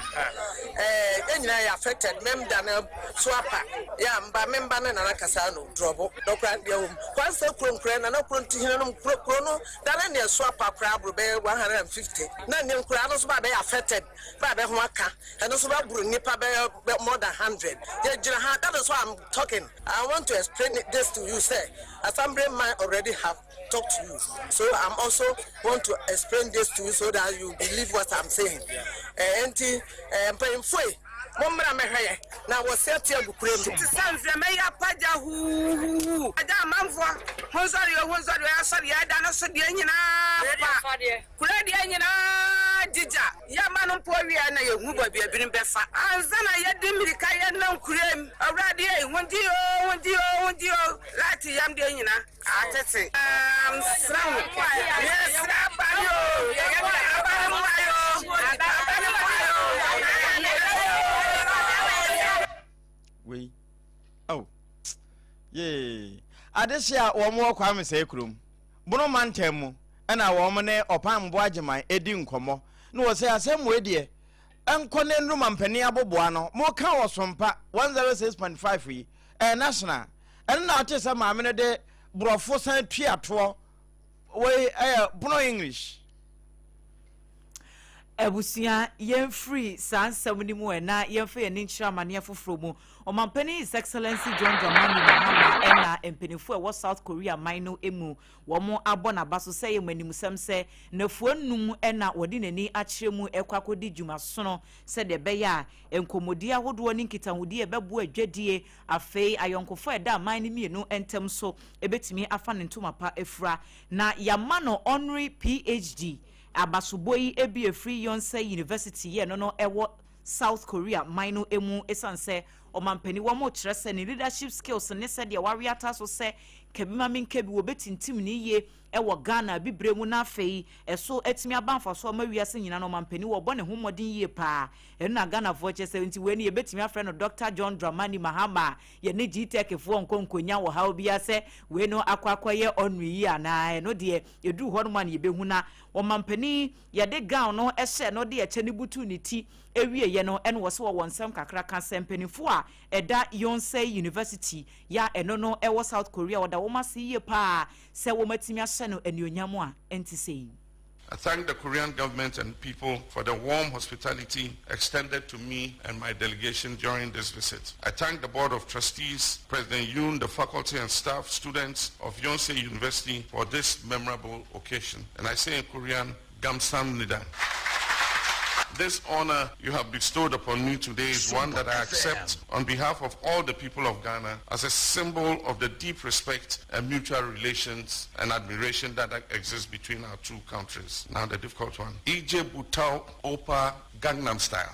Eh, yɛn nyinaa yɛ affected, mem da no so apa. Ya mba, me mba ne nana kasa no drɔbo. Dɔkora deɛ wom. Kwansa kuro nkorɛ, nana kuro ntihene nom kuro kuro no da ne neɛ so apa koraa aboro bɛyɛ 150. Na ne nkoraa no nso ba bɛyɛ affected, ba bɛ ho aka. Ɛno nso bɛboro nnipa bɛyɛ more than 100. Yɛgyina ha, that is why I'm talking. I want to explain this to you sɛ Assembly man already have talked to you so I'm also want to explain this to you so that you believe what I'm saying. Eh, nti eh, mpanyinfo yi mo mmra mɛhwɛ yɛ na wɔsi ate agu kura mu. Te sɛ mframa yi apagya huuhuuhu. Agya amanfoɔ, honsɔre o, honsɔre o, yɛasɔre yɛda no so deɛ nyinaa fa. Kuro deɛ nyinaa gyigya. Yɛma no mpo wie a na yɛhu baabi a binom bɛfa ansa na yɛde mmirika yɛnam kurom. Awurade ei, hongye o, hongye o, hongye o, light yam deɛ nyina atete. Mesrɛ wo, yɛsrɛ aban o, aban mmoa yɛ o, aban mmoa yɛ o. Wei, oh, yee. Adehye a wɔn wɔ Kwame Sɛɛ kurom. Bono mantam mu na wɔn ne Ɔpam Boagyeman di nkɔmmɔ na wɔsɛ asɛm wei deɛ ɛnkɔ ne nnuru mampanin aboboa no moka wɔ Sompa 106.5 yi ɛyɛ national ɛno na ɔte sɛ maame no de borɔfo san tua toɔ wei ɛyɛ Bono English. Abusua, yɛmfiri saa nsɛm no mu ɛ na yɛmfa yɛn ani nkyerɛ amaneɛ foforɔ mu. Ɔmampanin His Excellency John Dramani Mahama ɛna mpanimfoɔ a ɛwɔ South Korea man no mu wɔn abɔ n'aba so sɛ ɛyɛ mo animsɛm sɛ nnafua nnum ɛna wɔde n'ani akyerɛ mu ɛkɔ akɔdi dwumasono sɛdeɛ ɛbɛyɛ a nkɔmmɔdie ahodoɔ ne nkitahodie a ɛbɛboa adwadie afei ayɔnkofa a ɛda aman no mmienu ntam so ɛbɛtumi afa ne ntoma pa afura na yɛama no honorary PhD Abasobɔ yi bi ɛfiri Yonsei University yɛ no no ɛwɔ South Korea man no mu ɛsiane sɛ ɔmanpanin wɔn rekyerɛ sɛ ne leadership skills ne sɛdeɛ wawe ata so sɛ kabi ma menka bi wɔbɛtintim ne yie ɛwɔ Ghana abibire mu na afei ɛso atumi aba mfasoɔ ama wiase nyinaa no ɔmanpanin wɔbɔ ne ho mmɔden yie paa ɛno na Ghanafoɔ kyerɛ sɛ nti wei no yɛbɛtumi afrɛ no Doctor John Dramani Mahama a yɛne GTEC foɔ nkɔ nkɔnya ɔhaw biara sɛ wei no akɔ akɔyɛ honorary yi anaa ɛno deɛ Yɛduruu hɔ nom a na yɛbɛhu na ɔmampanin yɛde gown no hyɛɛ no de ɛkyɛ no butuu ne ti wieɛ no ɛna ɔse ɔwɔ nsɛm kakra ka sɛ mpaninfoɔ a ɛda Yonsei University yɛ a ɛno no ɛwɔ South Korea ɔda wɔn ase yie paa sɛ wɔn atumi ahyɛ no anuonyam a ɛnte sei. I thank the Korean government and people for the warm hospitality extended to me and my delegation during this visit. I thank the Board of Trustees, President Yoon, the faculty and staff, students of Yonsei University for this memorable occasion. And I say in Korean, Gamsamnida. This honor you have bestowed upon me today is one that I accept on behalf of all the people of Ghana as a symbol of the deep respect and mutual relations and admiration that exists between our two countries. Now the difficult one. EJ Butao Opa Gangnam Style.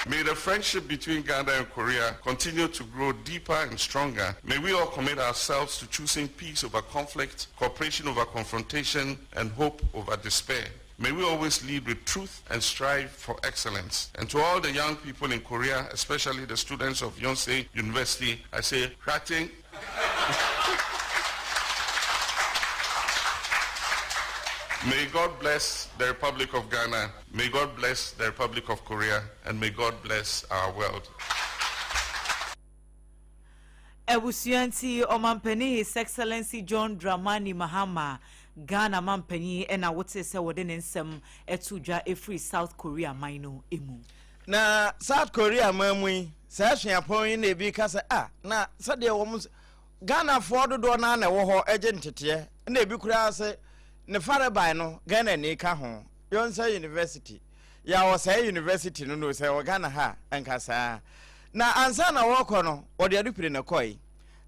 May the friendship between Ghana and Korea continue to grow deeper and stronger. May we all commit ourselves to choosing peace over conflict, cooperation over confrontation, and hope over despair. May we always lead with truth and strive for excellence. And to all the young people in Korea, especially the students of Yonsei University, I say, Hwating. May God bless the Republic of Ghana. May God bless the Republic of Korea. And may God bless our world. Abusua nti Ɔmanpanin His Excellency John Dramani Mahama, Ghana manpanin na wotee sɛ wɔde ne nsɛm too dwa firi South Korea man no mu. Na South Korea man mu yi, saa suapɔn yi na ebi ka sɛ ah na sɛdeɛ wɔn Ghanafoɔ dodoɔ no ara na ɛwɔ hɔ gye nteteɛ na ebi koraa sɛ ne farebae no Ghanani ka ho, Yonsei University. Yɛ a ɔsɛe university no no sɛ wɔ Ghana ha a nka saa. Na ansa na wɔrekɔ no wɔde alupre na ɛkɔe.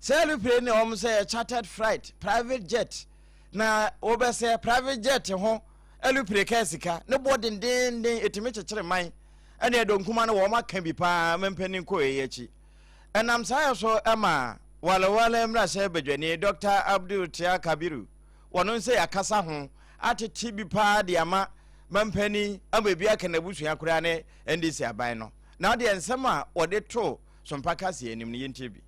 Sɛ alupre ne wɔn sɛ yɛ chartered flight, private jet na wɔbɛsɛ private jet ho alupre kaa sika ne boɔ dendeenden ɛtumi kyekyere man ɛne ɛdɔ nkuma no wɔn aka bi paa mampanin kɔɛ yi akyi. Ɛnam saa yɛ so ɛma Walewale mmarahyɛ badwani Dr. Abdul Tia Kabiru wɔn nsa yɛ akasa ho atete bi paa de ama mampanin ama ebi aka n'abusua koraa ne NDC aban no. Na ɔdeɛ nsɛm a wɔde too Sompa kaseɛ anim no yɛntie bi.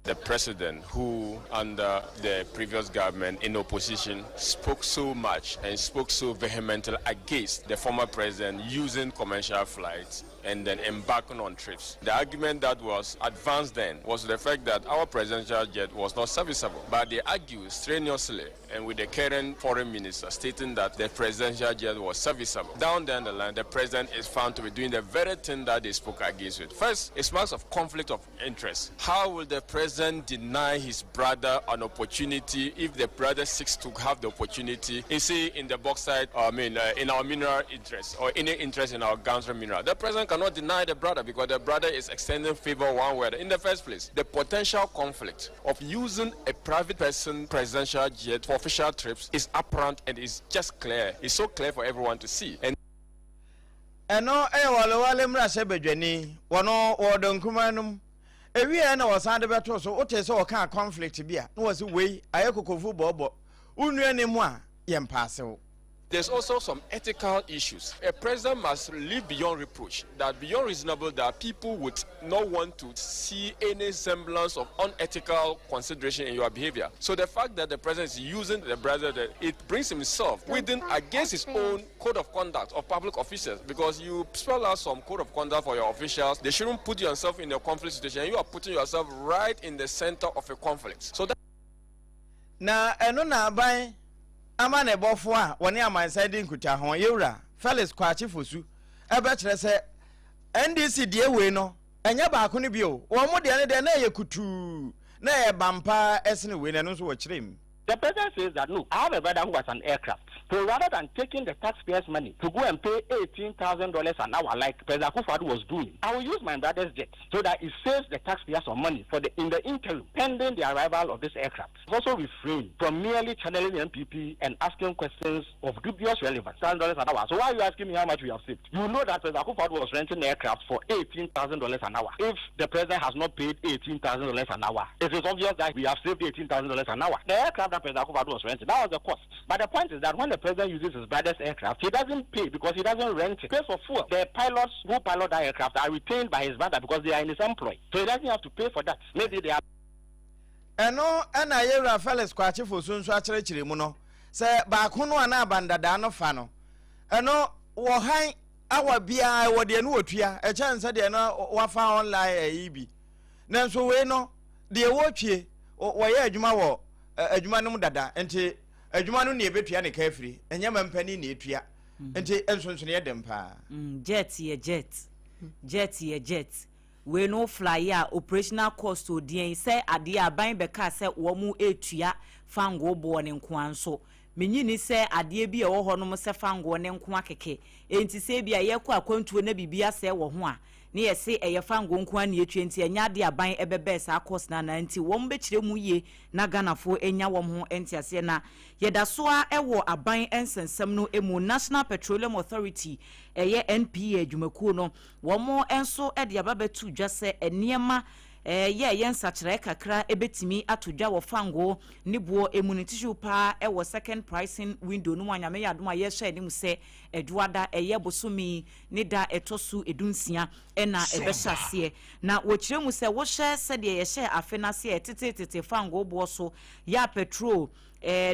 The president, who under the previous government in opposition spoke so much and spoke so vehemently against the former president using commercial flights and then embarking on trips. The argument that was advanced then was the fact that our presidential jet was not serviceable. But they argued strenuously and with the current foreign minister stating that the presidential jet was serviceable. Down the line, the president is found to be doing the very thing that they spoke against with. First, it's marks of conflict of interest. How will the president deny his brother an opportunity if the brother seeks to have the opportunity, you see, in the bauxite, I mean, in our mineral interest or any interest in our Gantra mineral? The president cannot deny the brother because the brother is extending favor one way in the first place. The potential conflict of using a private person presidential jet for official trips is apparent and is just clear. It's so clear for everyone to see. And Ɛno yɛ Walewale mmarahyɛbadwani, wɔno wɔ ɔdɔ nkumaa no mu. Ɛwieɛ na wɔsan de bɛtoo so, wotee sɛ wɔkaa conflict bi a, na wɔse wei ayɛ kokofu bɔɔbɔ, wo nua ni mu a, yɛmpaase wo. There's also some ethical issues. A president must live beyond reproach, that beyond reasonable that people would not want to see any semblance of unethical consideration in your behavior. So the fact that the president is using the president, it brings himself within against his own code of conduct of public officers because you spell out some code of conduct for your officials. They shouldn't put yourself in a conflict situation. You are putting yourself right in the center of a conflict. So that Na ɛno na aban amanneɛbɔfoɔ a wɔne amansan di nkutaho, Yewura Felix Kwakye Fosu bɛkyerɛ sɛ NDC deɛ wei no ɛnyɛ baako no bio, wɔn deɛ no deɛ na ɛyɛ kutuu, na ɛyɛ bam paa ɛsene wei no, ɛno nso wɔkyerɛ mu. The president says that no, I have a brother who has an aircraft. So rather than taking the taxpayers' money to go and pay $18,000 an hour like President Akufo-Addo was doing, I will use my brother's jet so that it saves the taxpayers some money for the in the interim pending the arrival of this aircraft. Also refrain from merely channeling NPP and asking questions of dubious relevance. $1,000 an hour. So why are you asking me how much we have saved? You know that President Akufo-Addo was renting aircraft for $18,000 an hour. If the president has not paid $18,000 an hour, it is obvious that we have saved $18,000 an hour. The aircraft that President Akufo-Addo was renting, that was the cost. But the point is that when the president uses his brother's aircraft, he doesn't pay because he doesn't rent it. He pays for fuel. The pilots who pilot that aircraft are retained by his brother because they are in his employ. So he doesn't have to pay for that. Maybe they are Ɛno na Yɛwura Felix Kwakye Fosu nso akyerɛkyerɛ mu no, sɛ baako no a na abandadaa no fa no, ɛno wɔ hann awa biara ɛwɔ deɛ no wɔtua, ɛkyɛn sɛ deɛ no wafa online ɛyi bi. Nanso wei no, deɛ wɔtwie, wɔyɛ adwuma wɔ adwuma no mu dada, nti adwuma no na ɛbɛtua ne ka afiri, ɛnyɛ mampanin na ɛtua, nti nsonsonoeɛ dɛm paa. Jet yɛ jet, jet yɛ jet. Wei no wo fly a operational cost o deɛn sɛ adeɛ a aban bɛkaa sɛ wɔn retua fangoo boɔ no nkoa nso menye nni sɛ adeɛ bi a ɛwɔ hɔ nom sɛ fangoo no nkoa kɛkɛ enti sɛ ebia yɛrekɔ akwantuo na biribi asɛe wɔ ho a ne yɛse ɛyɛ fangoo nkoa na yɛtua nti ɛnyɛ adeɛ a aban ɛbɛbɛɛ saa cost no anaa nti wɔn bɛkyerɛ mu yie na Ghanafoɔ anya wɔn ho nteaseɛ na yɛda so ara wɔ aban nsɛnsɛm no mu National Petroleum Authority ɛyɛ NPA adwumakuo no Wɔn nso de aba bɛto dwa sɛ nneɛma yɛ ɛyɛ nsakyeraɛ kakra bɛtumi ato dwa wɔ fangoo ne boɔ mu no titiriw pa ara wɔ second pricing window no mu a Nyame yɛ adom a yɛrehwɛ anim sɛ Ɛdwoada ɛyɛ bosome yi ne da ɛtɔ so dunsia na ɛbɛhyɛ aseɛ. Na wɔkyerɛ mu sɛ wohwɛ sɛdeɛ yɛhyɛɛ afe no ase a ɛtetetete fangoo boɔ so yɛ a petrol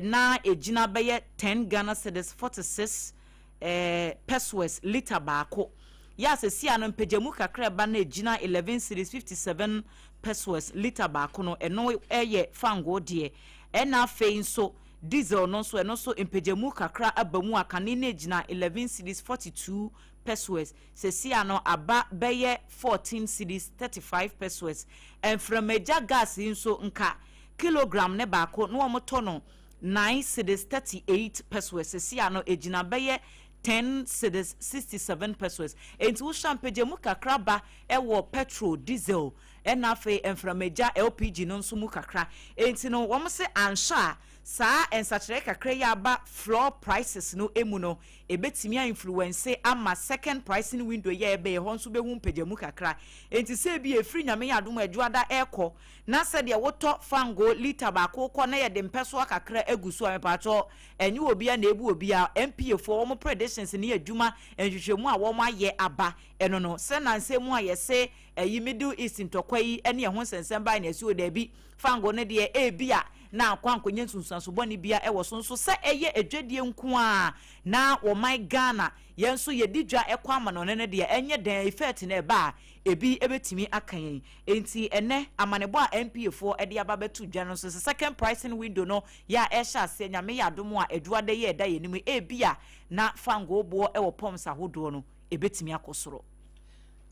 na ɛgyina bɛyɛ 10 Ghana cedis 46 eh, pesewas lita baako. Yɛ a seesei no mpagyamu kakra a ɛba no egyina 11 cedis 57 pesewas lita baako no, ɛno yɛ fangoo deɛ. Ɛna afei nso diesel no nso, ɛno nso mpagyamu kakra aba mu a kane no egyina 11 cedis 42 pesewas, seesei no aba bɛyɛ 14 cedis 35 pesewas. Mframagya gas yi nso nka kilogram ne baako na wɔtɔ no 9 cedis 38 pesewas, seesei ano egyina bɛyɛ 10 cedis 67 pesewas. Enti wohwɛ a mpagyamu kakra ba wɔ petrol, diesel ɛna afei mframagya LPG no nso mu kakra. Enti no wɔn se anhwɛ a Saa nsakyeraɛ kakra yi a aba floor prices no mu no, ɛbɛtumi a influence ama second pricing window yi a ɛbɛyɛ hɔ nso bɛhu mpagyamu kakra. Enti sɛ ebia ɛfiri Nyame yɛ adom a Adwuada ɛrekɔ na sɛdeɛ wotɔ fangoo litre baako kɔ na yɛde mpɛsoa kakra agu so a, mepakyɛw ɛnyɛ obiara na ɛbu obiara. NPA foɔ wɔn predictions ne adwuma nhwehwɛmu a wɔn ayɛ aba ɛno no, sɛ nansa mu a yɛse ɛyi Middle East ntɔkwa yi ne ɛho nsɛnsɛm bae na ɛse o daabi, Fango no deɛ, ebia na akɔ ankɔnya nsunsuanso bɔne biara wɔ so nso sɛ ɛyɛ adwadie nko ara na wɔman Ghana yɛn nso yɛdi dwa kɔ amanɔne no deɛ, ɛnyɛ dɛn effect no ɛba a, ebi bɛtumi aka yɛn. Enti ɛnnɛ amanebɔ a NPA foɔ de aba abɛto dwa no nso sɛ second pricing window no yɛ a ɛrehyɛ aseɛ, Nyame yɛ adom a Adwuada yi a ɛda yɛn anim yi, ebia na fangoo boɔ wɔ pumps ahodoɔ no ɛbɛtumi akɔ soro.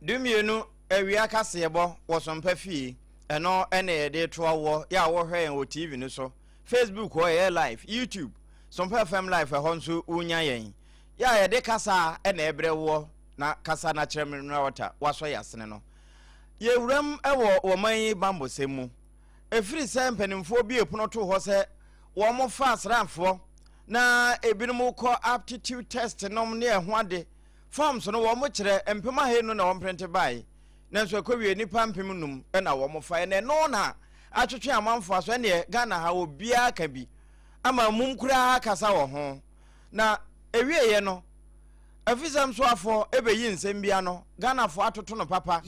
12 awia kaseɛbɔ wɔ Sompa fie. Ɛno na yɛde toa woɔ yɛ a wohwɛ yɛn wɔ TV no so, Facebook hɔ yɛyɛ live, YouTube, Sompa FM live ɛhɔ nso wonya yɛn. Yɛ a yɛde kasa na ɛbrɛ woɔ na kasa na kyerɛ mineral water woasɔ yɛ asene no. Yɛwuram wɔ wɔman yi bambɔsɛm mu. Ɛfiri sɛ mpanimfoɔ bue pono too hɔ sɛ wɔn fa asraafoɔ na ebinom kɔ aptitude test nom ne ɛho ade. Forms no wɔn kyerɛ 500,000 na wɔn printe bae. Nanso ɛkɔwie nnipa 5000 na wɔn faeɛ na ɛno na atwetwe amanfoɔ aso ɛneɛ Ghana ha obiara ka bi ama mum koraa kasa wɔ ho na ɛwieɛ no afisɛm soafoɔ ɛbɛyi nsɛm bi ano Ghanafoɔ atoto no papa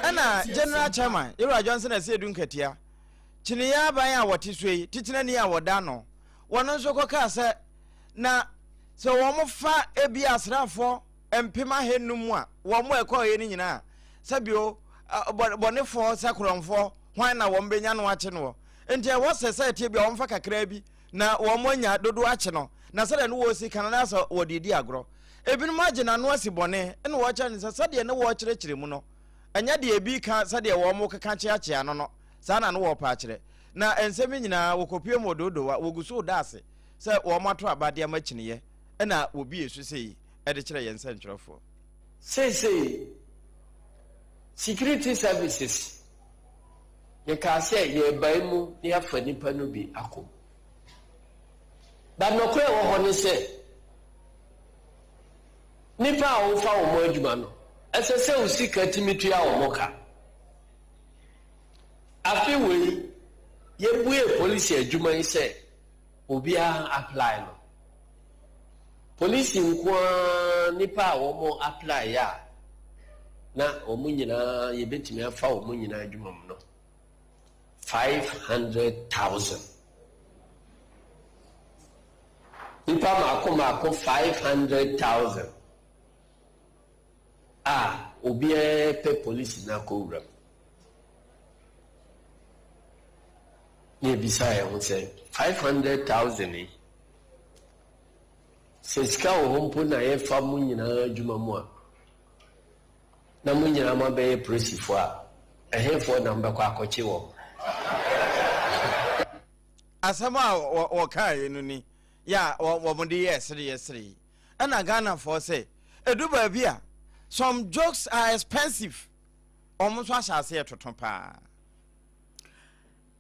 ɛna General Chairman Yɛwura Johnson Asiedu Nkatia kyiniiɛ aban a wɔte so yi titenani a wɔda no wɔn nso kɔkaa sɛ na sɛ wɔn fa ebi asraafoɔ 500,000 a wɔn a ɛkɔeɛ no nyinaa, sɛbio, bɔnefoɔ sɛ korɔmfoɔ, hwan na wɔn bɛnya no akye noɔ? Nti ɛwɔ sɛ sɛ ɛteɛ bi a wɔmfa kakraa bi na wɔn anya dodoɔ akye no, na sɛdeɛ ne wɔresi ka no na sɛ wɔde redi agorɔ. Ebinom agye n'ano asi bɔne na wɔrekyerɛ no sɛ sɛdeɛ ne wɔrekyerɛkyerɛ mu no, ɛnyɛ deɛ ebi ka sɛdeɛ wɔn keka kyeakyea no no, saa na ne wɔrepɛ akyerɛ. Na nsɛm yi nyinaa wɔkɔpue mu wɔ Dodowa, wɔgu so reda ase sɛ wɔn ato aba de ama kyiniiɛ na wɔbue so sei. de kyerɛ yɛn nsɛntwerɛfoɔ. Seesei, security services, yɛkaa sɛ yɛrebae mu na yɛafa nnipa no bi akɔ mu. But nɔkorɛ ɛwɔ hɔ ne sɛ, nnipa a wofa wɔn adwuma no, ɛsɛ sɛ wo sika tumi tua wɔn ka. Afe wei, yɛbuee polisi adwuma yi sɛ obiara apply no. Polisi nko ara nnipa a wɔn apply a na wɔn nyinaa yɛbɛtumi afa wɔn nyinaa adwuma mu no 500,000. Nnipa mmaako mmaako 500,000 a obiara pɛ polisi no akɔ wura mu. Na yɛbisaa yɛn ho sɛ, 500,000 yi, sɛ sika wɔ hɔ mpo na yɛfa mo nyinaa adwuma mu a, na mo nyinaa moabɛyɛ polisifoɔ a, ɛhefoɔ na mobɛkɔ akɔkye wɔn? Asɛm a wɔkaeɛ no ni, yɛ a wɔde yɛɛ sereɛ seree. Ɛna Ghanafoɔ sɛ, ɛdu baabi a, some jokes are expensive. Wɔn nso ahyɛ aseɛ retoto paa.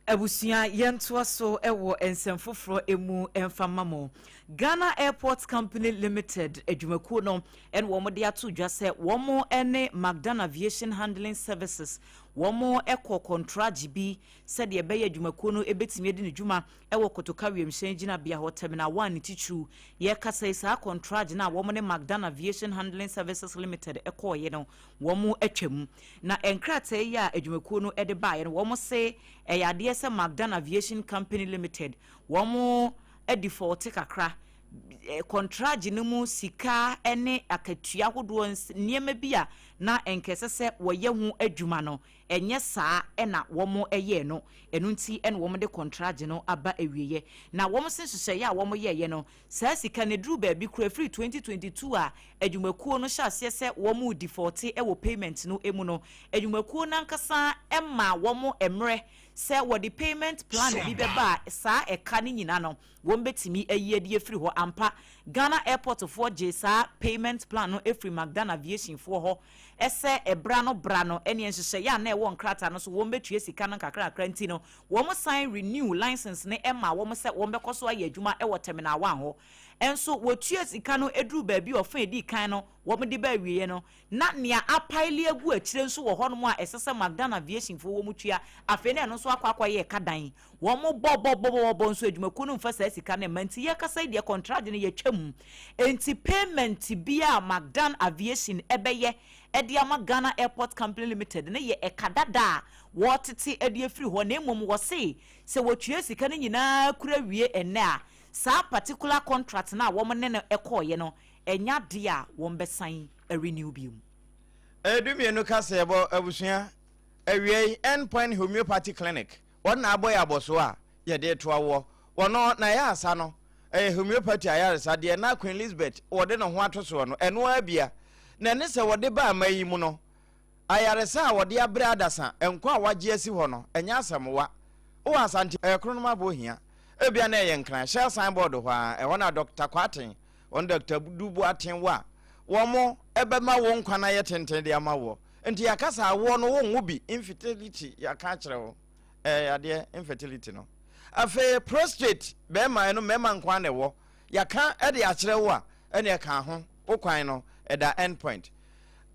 Abusua yɛntoa so wɔ nsɛm foforɔ mu mfa mma mo. Ghana Airport Company Limited adwumakuo no na wɔn de ato dwa sɛ wɔn ne McDan Aviation Handling Services wɔn kɔ kɔntragye bi sɛdeɛ ɛbɛyɛ adwumakuo no bɛtumi adi ne dwuma wɔ Kotoka wiemhyɛn gyinabea hɔ Terminal 1 ne titiriw. Yɛrekasa yi saa kɔntragye no a wɔn ne McDan Aviation Handling Services Limited kɔɔeɛ no wɔatwam. Na nkrataa yi a adwumakuo no de baeɛ no, wɔse ɛyɛ adeɛ sɛ McDan Aviation Company Limited, wɔn adifɔɔte kakra, kɔntragye no mu sika ne akatua ahodoɔ, nneɛma bi a na nka ɛsɛ sɛ wɔyɛ ho adwuma no, ɛnyɛ saa na wɔyɛɛ no. Ɛno nti na wɔde kɔntragye no aba awieɛ. Na wɔse nhyehyɛeɛ a wɔyɛeɛ no, Saa sika no ɛduruu baabi koraa ɛfiri 2022 a adwumakuo no hyɛ aseɛ sɛ wɔn redifɔɔte wɔ payment no mu no, adwumakuo no ankasa maa wɔn mmerɛ. sɛ wɔde payment plan bi bɛba a saa ɛka no nyina no wɔn bɛtumi ayi adi afiri hɔ. Ampa, Ghana Airport foɔ gyee saa payment plan no firi McDan Aviation foɔ hɔ sɛ ɛbra no bra no ɛneɛ nhyehyɛeɛ a na ɛwɔ nkrataa no so wɔn bɛtua sika no nkakrankakra nti no wɔn san renew license no maa wɔn sɛ wɔn bɛkɔ so ayɛ adwuma wɔ Terminal One hɔ. Nso wɔtua sika no duru baabi a ɔfa a ɛdii kan no wɔn de ba awieɛ no na nea apaele agu akyire nso wɔ hɔnom a ɛsɛ sɛ McDan Aviation foɔ wɔn tua. Afei na ɛno nso akɔ akɔyɛ ɛka dan. Wɔn bɔ bɔ bɔ bɔ bɔ nso adwumakuo no mfa saa sika no mma nti yɛkasa yi deɛ kɔntragye no yɛtwa mu. Enti payment biara a McDan Aviation bɛyɛ de ama Ghana Airport Company Limited no yɛ ɛka dada a wɔretete de afiri hɔ na mmom wɔse sɛ wɔtua sika no nyinaa kura wie ɛnnɛ a saa particular contract no a wɔn ne no kɔeɛ no ɛnyɛ adeɛ a wɔbɛsan renew bio. Ɛyɛ dumienu kaseɛbɔ abusua awiei End Point Homeopathy Clinic Wɔn na abɔ yɛn abɔsoɔ a yɛde reto awoɔ. Wɔn na ɛyɛ asa no. Ɛyɛ homeopathy ayaresa deɛ na Queen Elizabeth wɔde ne ho ato soɔ no, ɛno ara bia. Na ɛne sɛ wɔde ba ama yi mu no, ayaresa a wɔde abrɛ adasa, nkwa a wɔagye asi hɔ no, ɛnyɛ asɛm wa. Wowɔ Asante, ɛyɛ Kronom Aboɔ Hia. Ebia na ɛyɛ Nkran, Shell sign board hɔ ara, ɛhɔ na Dɔkta Kwarteng, wɔne Dɔkta Du Boateng wɔ a, wɔn bɛma wo nkwa no ayɛ tenten de ama woɔ. Nti yɛaka sɛ awoɔ no wonwo bi, infertility yɛaka akyerɛ wo, ɛyɛ adeɛ infertility no. Afei prostate bɛrima ɛno mmarima nko ara na ɛwɔ, yɛaka de akyerɛ wo a ɛne ɛka ho, wo kwan no ɛda end point.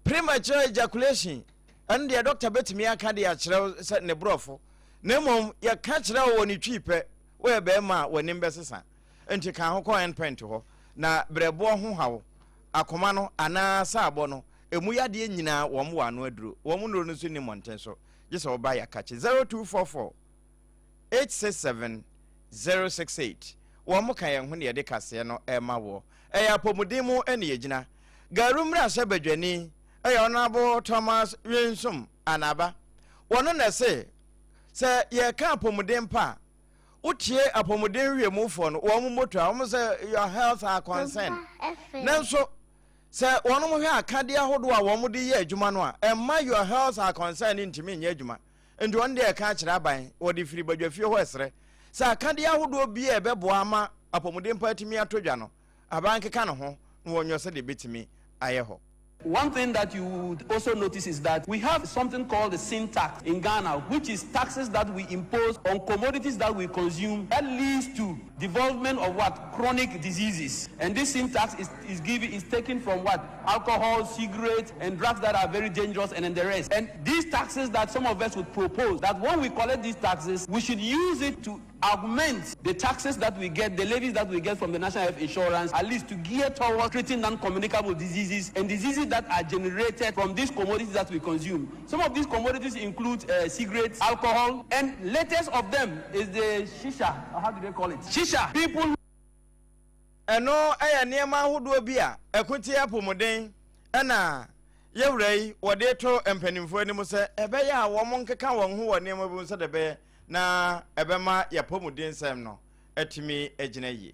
Premature ejaculation ɛno deɛ doctor bɛtumi aka de akyerɛ wo sɛ ne borɔfo, na mmom yɛka kyerɛ wo wɔ ne twi pɛ, woyɛ bɛrima a w'anim bɛsesa. Nti ka ho kɔ end point hɔ na brɛboɔ ho haw, akoma no anaa saabɔ no Emu yadeɛ nyinaa wɔn wɔ ano aduro. Wɔn nnuro no nso nni mmɔnten so gye sɛ woba Yakakye. 0244 867 068 Wɔn ka yɛn ho na yɛde kaseɛ no rema woɔ. Ɛyɛ apɔmuden mu na yɛgyina. Garu mmarahyɛ badwani yɛ Honourable Thomas Winsome Anaba. Wɔno na ɛse sɛ yɛreka apɔmuden pa a, wotie apɔmuden nhwehwɛmufoɔ no wɔn motto a, wɔn sɛ your health our concern. Nanso Sɛ wɔnom hwɛ akadeɛ ahodoɔ a wɔn de yɛ adwuma no a, ɛmma your health are concerned ntumi nyɛ adwuma. Nti wɔn deɛ ɛka akyerɛ aban, wɔde firi badwafie hɔ ɛsrɛ sɛ akadeɛ ahodoɔ bi a ɛbɛboa ama apɔmuden pa atumi atɔ dwa no, aban nkeka ne ho na wɔnyɔ sɛdeɛ ɛbɛtumi ayɛ hɔ. One thing that you would also notice is that we have something called the sin tax in Ghana, which is taxes that we impose on commodities that we consume that leads to development of what? Chronic diseases. And this sin tax is, is, given, is taken from what? Alcohol, cigarettes, and drugs that are very dangerous, and then the rest. And these taxes that some of us would propose, that when we collect these taxes, we should use it to augment the taxes that we get, the levies that we get from the National Health Insurance, at least to gear towards treating non-communicable diseases and diseases that are generated from these commodities that we consume. Some of these commodities include uh, cigarettes, alcohol, and latest of them is the shisha. Or how do they call it? Shisha. People Ɛno yɛ nneɛma ahodoɔ bi a ɛko tia apɔmuden na yɛwura yi wɔde to mpanimfoɔ anim sɛ ɛbɛyɛ a wɔn nkeka wɔn ho wɔ nneɛma bi mu sɛdeɛ ɛbɛyɛ na ɛbɛma yɛapɔmuden nsɛm no atumi agyina yie.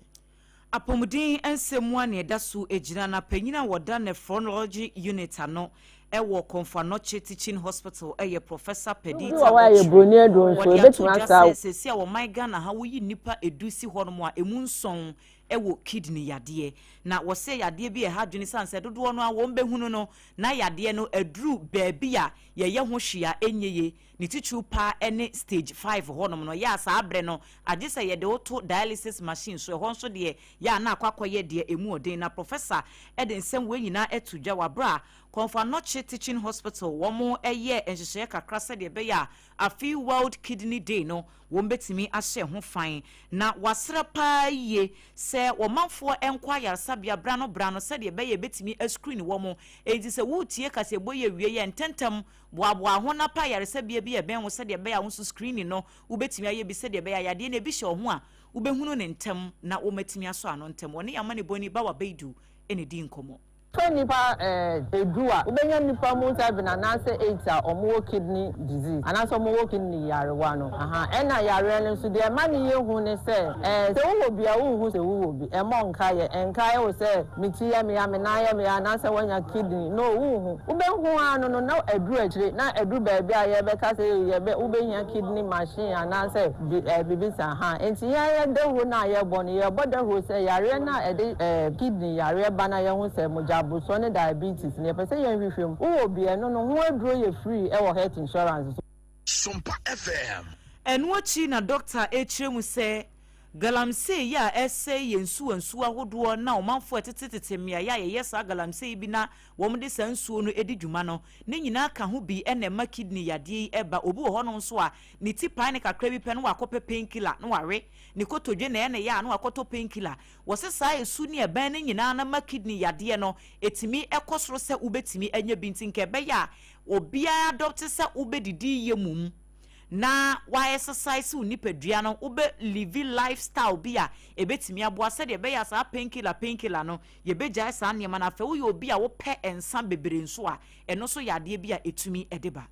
Apɔmuden nsɛm mu a na ɛda so gyina na panyin a wɔda Nephrology Unit ano wɔ Komfo Anokye Teaching Hospital yɛ Professor Bi Perdita wɔ hɔ a ɛyɛ Otchere. buroni aduro nso, Wɔde ato ebetumi dwa asa sɛ wo. seesei a wɔman Ghana ha woyi nnipa edu si hɔnom a emu nson wɔ kidney yadeɛ. Na wɔsɛ yadeɛ bi a ɛha adwene sane sɛ dodoɔ no ara wɔn bɛhunu no na yadeɛ no aduru baabi a yɛyɛ ho hwee a ɛnyɛ yie. Ne titiriw paa ne stage five hɔnom no, yɛ a saa berɛ no agye sɛ yɛde wo to dialysis machine so, ɛhɔ nso deɛ yɛ a na akɔ akɔyɛ deɛ ɛmu ɔden. Na Professor de nsɛm wei nyinaa to dwa wɔ aberɛ a Komfo Anokye Teaching Hospital wɔn yɛɛ nhyehyɛeɛ kakra sɛdeɛ ɛbɛyɛ a afe World Kidney Day no wɔn bɛtumi ahyɛ ho fan. Na wɔasrɛ paa yie sɛ wɔmanfoɔ nkɔ ayaresabea berɛ ano berɛ ano sɛdeɛ ɛbɛyɛ a ɛbɛtumi ascreen wɔn. Enti sɛ woretie kaseɛbɔ yi awieɛ a, ntɛntɛm Boaboa ho na pɛ ayaresabea bi a ɛbɛn wo sɛdeɛ ɛbɛyɛ a wo nso screening no wobɛtumi ayɛ bi sɛdeɛ ɛbɛyɛ a yadeɛ no ebi hyɛ wo ho a wobɛhunu no ntɛm na wɔatumi asɔ ano ntɛm. Wɔne yɛn amanebɔni Bawa Baidu na ɛdii nkɔmmɔ. Fa nnipa du a, wobɛnya nnipa mu seven anaasɛ eight a wɔwɔ kidney disease anaasɛ wɔwɔ kidney yarewa no. Aha, ɛna yareɛ no nso deɛ ɛma no yɛ hu ne sɛ, sɛ wowɔ bi a wonhu sɛ wowɔ bi. Ɛmmɔ nkaeɛ, ɛnkae wo sɛ me ti yɛ me ya, me nan yɛ me ya anaasɛ woanya kidney. No, wonhu. Wobɛhu ara no no na aduru akyire, na aduru baabi a yɛbɛka sɛ ei yɛbɛ, wobɛhia kidney machine anaasɛ bi, biribi saa. Aha, enti yɛn yɛ dawuro no a yɛbɔ no, yɛbɔ dawuro sɛ yareɛ no a ɛde kidney yareɛ ba na yɛhu sɛ mogya aborosoɔ ne diabetes no, yɛpɛ sɛ yɛnhwehwɛ mu. Wowɔ bi a, ɛno no ho aduro yɛ free wɔ health insurance so. Sompa FM. Ɛno akyi na dɔkta rekyerɛ mu sɛ galamsey yi a ɛresɛe yɛn nsuwansuwa ahodoɔ na ɔmanfoɔ a ɛtetetete mmeaeɛ a yɛyɛ saa galamsey yi bi na wɔde saa nsuo no di dwuma no, ne nyinaa ka ho bi na ɛma kidney yadeɛ yi ba. Obi wɔ hɔnom nso a, ne ti pae no kakra bi pɛ na wakɔpɛ painkiller na wawe, ne kotodwe na ɛyɛ ne ya a na wakɔtɔ painkiller. Wɔse saa esu ne ɛbɛn no nyinaa no ma kidney yadeɛ no ɛtumi kɔ soro sɛ wobɛtumi anya bi nti nka ɛbɛyɛ a obiara adopte sɛ wobɛdidi yie mmom na wa exercise wo nipadua no, wobɛ live lifestyle bi a ɛbɛtumi aboa sɛdeɛ ɛbɛyɛ a saa painkiller painkiller no yɛbɛgyae saa nneɛma no. Afei woyɛ obi a wopɛ nsa bebree nso a, ɛno nso yɛ adeɛ bi a ɛtumi de ba.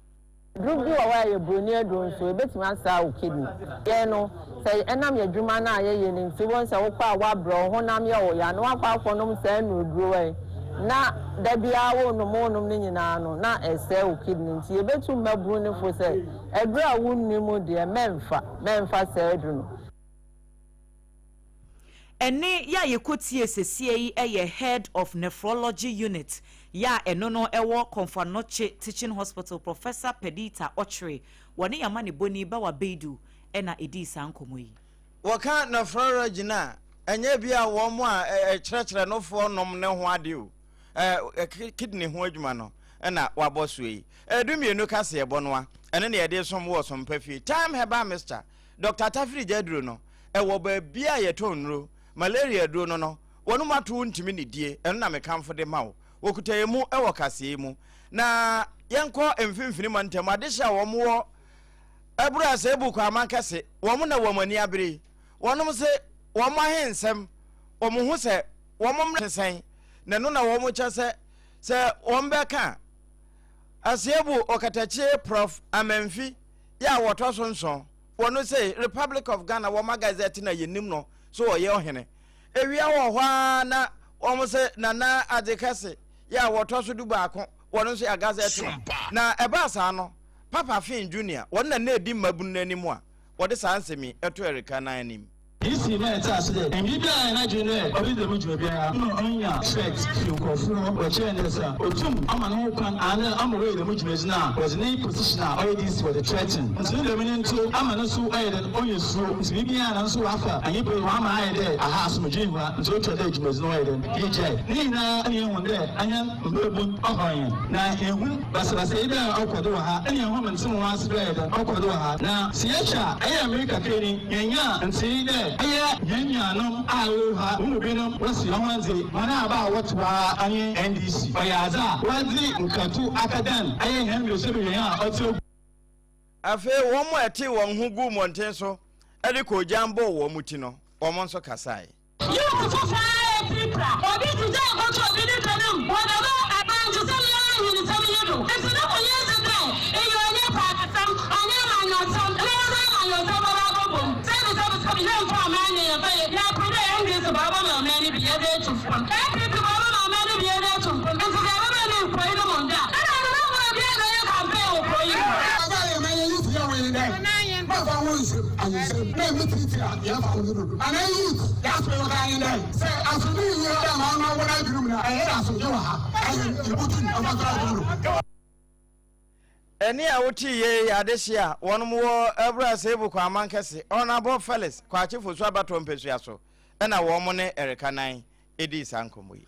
Aduru bi wɔ hɔ a ɛyɛ buroni aduro nso, ɛbɛtumi asaa wo kidney. Yɛn no, sɛ ɛnam yɛn adwuma no a yɛyɛ no nti, wobɛhu sɛ wokɔ a woabrɛ, wo honam yɛ wo ya, na woakɔ akɔnom saa nnuruduro yi, na da biara worenom worenom no nyinaa no, na ɛresɛe wo kidney. Nti yɛbɛtu mmabunu no fo sɛ, aduru a wonni mu deɛ, mɛmfa, mɛmfa saa aduru no. Ɛnne yɛ a yɛkɔtiee sesie yi yɛ Head of Nephrology Unit yɛ a ɛno no ɛwɔ Komfo Anokye Teaching Hospital Professor Perdita Okyere. Wɔne yɛn amanebɔni Bawa Beidu na ɛdii saa nkɔmmɔ yi. Wɔka nephrology no a, ɛnyɛ bi a wɔn a ɛkyerɛkyerɛ nofoɔ nom ne ho ade o, kidney ho adwuma no na wabɔ soɔ yi. 12 kaseɛbɔ no a, ɛno na yɛde som wɔ Sompa Fie. Thyme Herbal Mixture. Dɔkta Tafiri gya aduro no, ɛwɔ baabi a yɛtɔn nnuro, malaria aduro no no, wɔnom ato wo ntumi nnidie, ɛno na mekamfo de ma wo. Wɔkuta yɛn mu wɔ kaseɛ yi mu. Na yɛnkɔ mfimfini mantam, adehye a wɔn wɔ Abura Asebu Kwaman kɛse, wɔn na wɔn ani abere yi. Wɔnom se wɔn ahensɛm, wɔn hu sɛ wɔn mmerɛ te sɛn, na ɛno na wɔn kyɛ sɛ, sɛ wɔn bɛka a. Asebu Ɔkatakyie Prof. Amanfi. yɛ a wɔtɔ so nson wɔ no sei Republic of Ghana wɔma Gazette na yɛnim no so ɔyɛ ɔhene. Ewia wɔ hɔ ara na wɔn se Nana Adze Kɛse yɛ a wɔtɔ so dubaako wɔ no nso yɛ Gazette no. Na ɛbaa saa no Papa Finn Junior wɔn na na edi mmabunu no anim a wɔde saa nsɛm yi to Erika nan anim. DC maa yɛtse ase dɛ mber biara a hɛn adwen dɛ ɔbɛdzi dɛm dwuma biara nna onya threat fi nkorɔfo hɔ, wɔkyerɛ no dɛ sɛ otum ɔma no ho kwan anaadɛ ɔma oeyi dɛm dwumadzi no a, wɔdze ne position a ɔyɛ DC wɔdze threaten. Ntsi ne dɛm no ntsi ama no so ɔyɛ dɛn onya suro ntsi biribiara no so ɔafa nyimpa yi ɔama ayɛ dɛ aha asomdwee hura ntsi otwar dɛ dwumadzi no ɔyɛ dɛn yegyae. Ne nyina na yehu dɛ hɛn Mberbu ɔhaw hɛn, na yehu basabasayɛ bi a ɔkɔ do wɔ ha, nna yehu mentsem ho ase bi a ɔyɛ dɛn ɔkɔ do wɔ ha. Na sɛ yɛhwɛ a, ɛyɛ mber kakra ni yenyaa ntsee dɛ ɔyɛ hɛn nuanom a wɔwɔ ha hɔn mu binom wɔse hɔn dze hɔn aba a wɔtow ara nye NDC. Ɔyɛ adze a wɔdze nkato akɛdan ɛyɛ hɛn mbrahyɛbahwa a ɔtse agua. Afei wɔn a ɛtee wɔn ho guu mmɔnten so de koogyan bɔɔ wɔn ti no, wɔn nso kasae. Youth fofor ara epirapira obi tse dɛ obotu obi ne pɛ no mu wɔ dɛm akwantusɛm yi ahinsɛm yi do. Ntsi no mu nye dze dɛ iyi ɔnnyɛ paakasɛm, ɔnnyɛ amanyɔsɛm, na wɔdze amanyɔsɛm bɛba abɔbɔ mu. Sɛbisɛbisɛbi, yɛmmfa ɔman no yɛmfa yɛ yɛaper dɛ NDC bɔbɔma ɔman no bi yɛdze etu mpon, NPP bɔbɔma ɔman no bi yɛdze etu mpon, ntsi dza yɛbɛba no kurow yi no mu ndɛ a, nna no na mbowa biara na ɔyɛ campaign wɔ kurow yi mu. Adze a yɛma yɛn youth yɛ wɔ nye dɛ, mɛmfa ho nsɛm ayɛsɛm na emi tsiatsia yɛmfa ho dodo. Anaa youth yɛasoma wɔ kan nye dɛ, sɛ asomdwee nnyi hɔ dɛ ma ɔno wɔ n'adwen mu no a, ɛyɛ dɛ asomdwee wɔ ha a yebotum ɔbɔto adwen do. Ɛnne a wotee yei yɛ adehye a wɔnom wɔ Abura Seibu Kwaman Kɛse, Honourable Felix Kwakye Fosu abatoɔ mpɛsua so na wɔn ne Erika Nan dii saa nkɔmmɔ yi.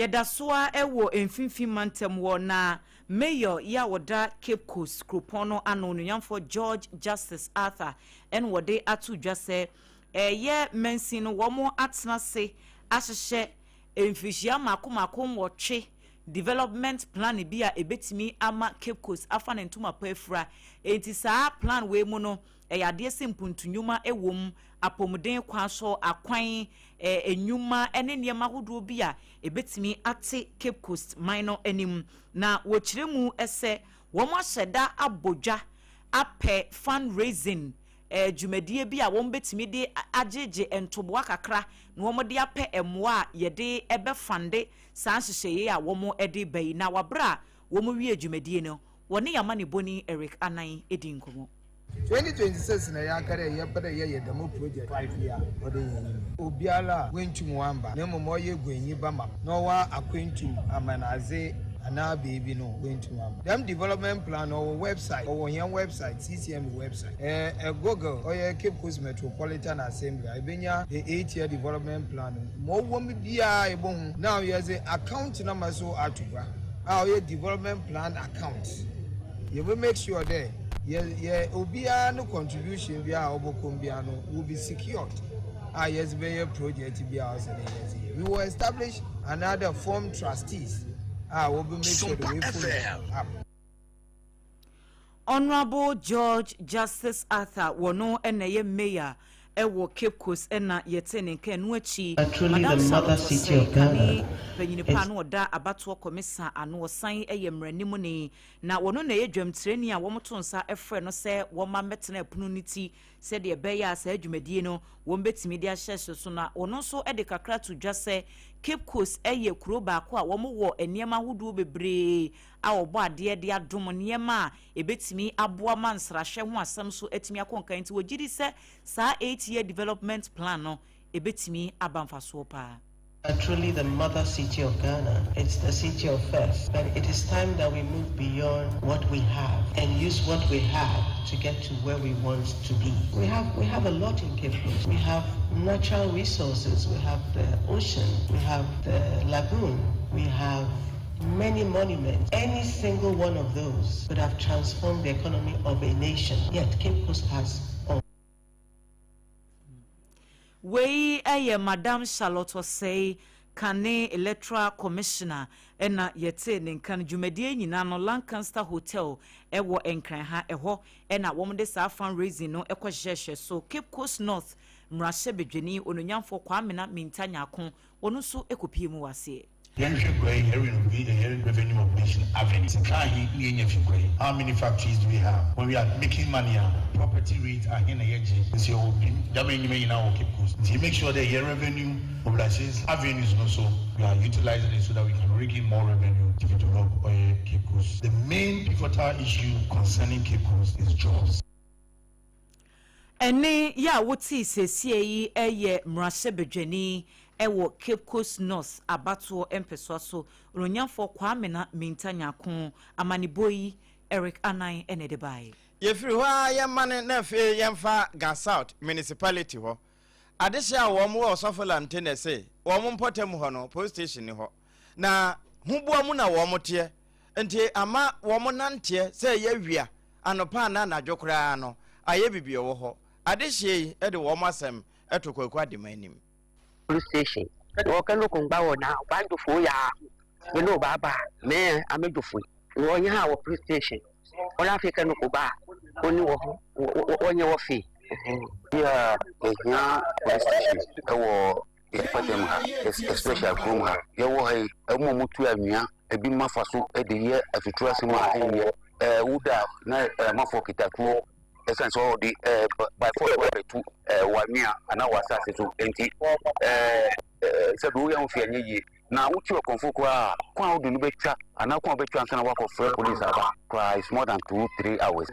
Yɛda so ara wɔ Mfimfini Mantam hɔ na Mayor yi a ɔda Cape Coast kuropɔn no ano, Onuonyamfoɔ George Justice Arthur na ɔde ato dwa sɛ ɛyɛ mansin no wɔatena ase ahyehyɛ mfirihyia mmaako mmaako nwɔtwe. Development Plan bi a ɛbɛtumi ama Cape Coast afa ne ntoma pa afira. Enti saa plan wei mu no, ɛyɛ adeɛ sɛ mpuntu nnwuma wɔ mu, apɔmuden kwan so, akwan, nnwuma ne nneɛma ahodoɔ bi a ɛbɛtumi ate Cape Coast man no anim. Na wɔkyerɛ mu sɛ wɔahyɛ da abɔ dwa apɛ fund raising dwumadie bi a wɔbɛtumi de agyegye ntoboa kakra na wɔde apɛ mmoa a yɛde bɛfande saa nhyehyɛeɛ a wɔde ba yi. Na wɔ berɛ a wɔwie dwumadie no, wɔne yɛn amanebɔni Eric Anan di nkɔmmɔ. 2026 na yɛaka dɛ yɛpɛ dɛ yɛyɛ dɛm project yi a ɔda hɛn enyim yi. Obiara a oenntum ɔammba na mbom ɔyɛ guanyi ba mapa na ɔwɔ akwantu mu amanadze anaa beebi no oenntum ammba. Dɛm development plan no ɔwɔ website, ɔwɔ hɛn website, CCM website. Ɛ Google ɔyɛ Cape Coast Metropolitan Assembly a ebenya the eight-year development plan no. Ma ɔwɔ mu biara ebohu. Now yɛdze account number so ato gua a ɔyɛ development plan account. Yɛbɛ make sure dɛ yɛ yɛ obiara no contribution biara a ɔbɔkɔ mu biara no will be secured a yɛdze bɛyɛ project biara a ɔsɛ dɛ yɛdze yɛ. We will establish another form trustees a wɔbɛ make sure dɛ we follow up. Honourable George Justice Arthur wɔno na ɛyɛ Mayor wɔ Cape Coast na yɛtee ne nka ɛno akyi Truly the Madam mother Charlotte city Osei of Ghana. kane panyini pa It's no ɔda abatoɔ kɔmisa ano ɔsan yɛ mmaranimni na wɔno na ɛyɛ dwamtirani a wɔto nsa frɛ no sɛ wɔma mmɛtena ɛpono no ti sɛdeɛ ɛbɛyɛ a saa dwumadie no wɔbɛtumi de ahyɛ hyɛ so na ɔno nso de kakra to dwa sɛ Cape Coast yɛ kuro baako a wɔwɔ nneɛma ahodoɔ bebree a wɔbɔ adeɛ de adom nneɛma a ɛbɛtumi aboa ma nsrahwɛ ho asɛm so atumi akɔ nkan nti wɔgye di sɛ saa 8 year development plan no ɛbɛtumi aba mfasoɔ paa. Truly the mother city of Ghana. It's the city of first. But it is time that we move beyond what we have and use what we have to get to where we want to be. We have a lot in Cape Coast. We have natural resources. We have the ocean. We have the lagoon. We have many monuments. Any single one of those could have transformed the economy of a nation. Yet Cape Coast has all. Wei yɛ Madam Charlotte Osei, kane Electoral Commissioner, ɛna yɛte ne nka no. Dwumadie nyinaa no, Lancaster Hotel ɛwɔ Nkran ha, ɛhɔ ɛna wɔn de saa fundraising no ɛkɔ hyehyɛ so. Cape Coast North mmarahyɛbadwani ononyamfoɔ Kwamena Minta Nyako, wɔn nso kɔpie mu wɔ aseɛ. Yɛnhwɛ kura yi, yɛre yɛre revenue mobilization avenue. Sika ahe ne yɛnya fi kura yi? How many factories do we have? When we are making money a, property rate ahe na yɛgye? Nti yɛwɔ bi dama enyima nyinaa wɔ Cape Coast. Nti make sure that yɛ revenue mobilization avenues no so we are utilizing it so that we can rake in more revenue to develop ɔyɛ Cape Coast. The main pivotal issue concerning Cape Coast is jobs. Ɛne yɛ a wotee siesie yi yɛ mmarahyɛbadwani ɛwɔ Cape Coast North abatoɔ mpɛsoa so, ononyamfoɔ Kwamena Minta Nyako. Amanebɔ yi, Eric Anan ɛna ɛde baeɛ. Yɛfiri hɔ a yɛma no na afei yɛmfa Ga South Municipality hɔ adehye a wɔn wɔ Ɔsɔfo Lamte na ɛse wɔn mpɔtam hɔ no police station ni hɔ na huboa mu na wɔn teɛ, nti ama wɔn nanteɛ sɛ ɛyɛ awia, anɔpa anaa anadwo koraa no ayɛ bibi ɛwɔ hɔ. Adehyeɛ yi de wɔn asɛm ɛto Kwaku Adema anim. Police station wɔ kɛ no kongba wɔ na ba dofo ya ne no ba ba me ame dofo wɔ nye ha wɔ police station wɔn afei kɛ no ko ba oni wɔ ho wɔnyɛ wɔ fe. Yɛ ehia police station ɛwɔ mpɔtam ha, especially kurom ha. Yɛwɔ ha yi, ɛmu a wɔtu anwea ebi ma fa so de yɛ atutu asɛm a ɛnyɛ ɛɛ wuda na ɛɛ mafoɔ kita tuo ɛsan sɛ ɔde ɛɛ by force wɔabɛtu ɛɛ w'anwea anaa w'asase so. Nti ɛɛ ɛɛ sɛbi woyɛ ho fi ɛnyɛ yie na wotu ɔkɔnfo koraa, kwan a wode no bɛtwa anaa kwan a wobɛtwa ansa na woakɔfrɛ police aba koraa is more than 2-3 hours.